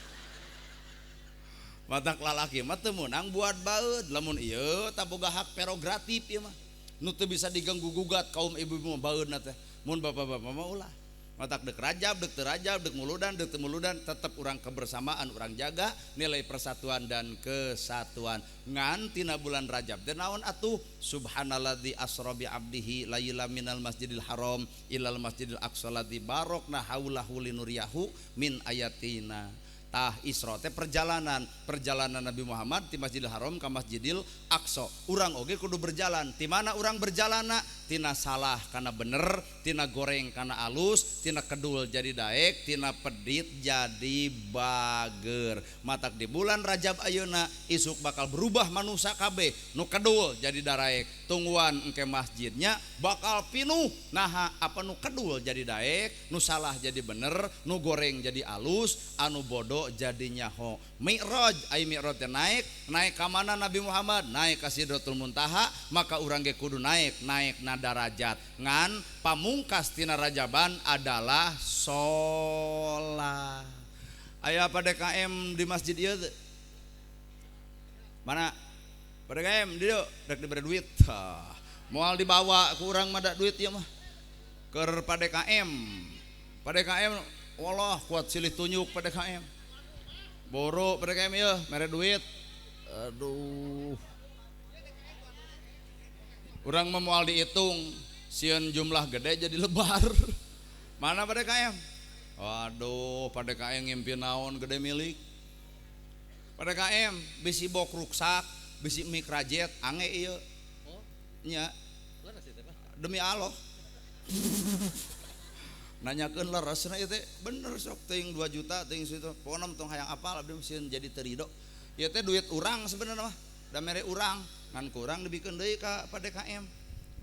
matak lalaki mah teu meunang buat baeud lamun ieu tah boga hak prerogatif ieu mah nu teu bisa diganggu gugat kaum ibu-ibu mah baeudna teh mun bapak-bapak mah ulah matak dek rajab, dek terajab, dek muludan, dek temuludan tetap urang kebersamaan, urang jaga nilai persatuan dan kesatuan ngan tina bulan Rajab dan naon atuh subhanalladzi asra bi abdihi laila minal masjidil haram ilal masjidil aqsa ladzi barokna haulahu linuriyahu min ayatina. Tah Isra teh perjalanan Nabi Muhammad ti Masjidil Haram ka Masjidil Aqsa. Urang oge kudu berjalan. Ti mana urang berjalana? Tina salah kana bener, tina goreng kana alus, tina kedul jadi daek, tina pedit jadi bager. Matak di bulan Rajab ayeuna isuk bakal berubah manusia kabeh. Nu kedul jadi daraek, tungguan engke masjidnya bakal pinuh. Naha apa nu kedul jadi daek, nu salah jadi bener, nu goreng jadi alus, anu bodoh jadi nyaho. Mi'raj ai mi'raj teh naik ka mana Nabi Muhammad? Naik ka Sidratul Muntaha, maka urang ge kudu naik na darajat. Ngan pamungkas tina rajaban adalah salat. Aya apa DKM di masjid ieu teu? Mana? Pak DKM dieu rek dibere duit. Moal dibawa ku urang mah da duit ieu mah. Keur Pak DKM. Pak DKM walah kuat silih tunjuk Pak DKM. Boro Pak DKM ieu mere duit. Aduh. Urang mah moal dihitung, sieun jumlah gede jadi lebar. Mana Pak DKM? Waduh, Pak DKM ngimpi naon gede milik. Pak DKM bisi bok ruksak, bisi mik rajet, ange ieu. Oh, Nya, leres itu, Pak. Demi Allah. Nanyakeun leresna ieu teh bener sok teuing 2 juta teuing situ. Pokona mah tong hayang apal abdi mah sieun jadi teu rido. Ieu teh duit urang sebenarnya mah. Da mere urang, ngan kurang dibikeun deui ka Pak DKM.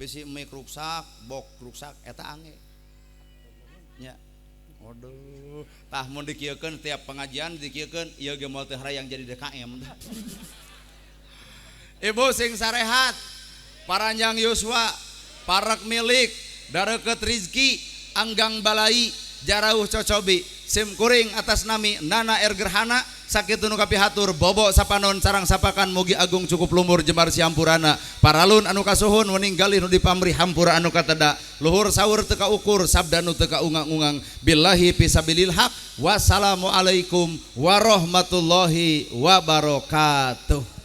Bisi mik ruksak, bok ruksak eta ange. Nya. Waduh, tah mun dikieukeun tiap pengajian dikieukeun ieu ge moal teu harayang jadi DKM. Ibu sing sarehat, paranjang yuswa, parak milik, dareukeut rizki, anggang balai, jarauh cocobi, sim kuring atas nami Nana R Gerhana, sakitu nu kapihatur, bobo sapanon sarang sapakan mugi agung cukup lumur jembar siampurana, paralun anu kasuhun wening galih nu dipamrih hampura anu kateda, luhur saur teu kaukur sabda nu teu kaungang-ungang, billahi fisabilil haq, wassalamualaikum warahmatullahi wabarakatuh.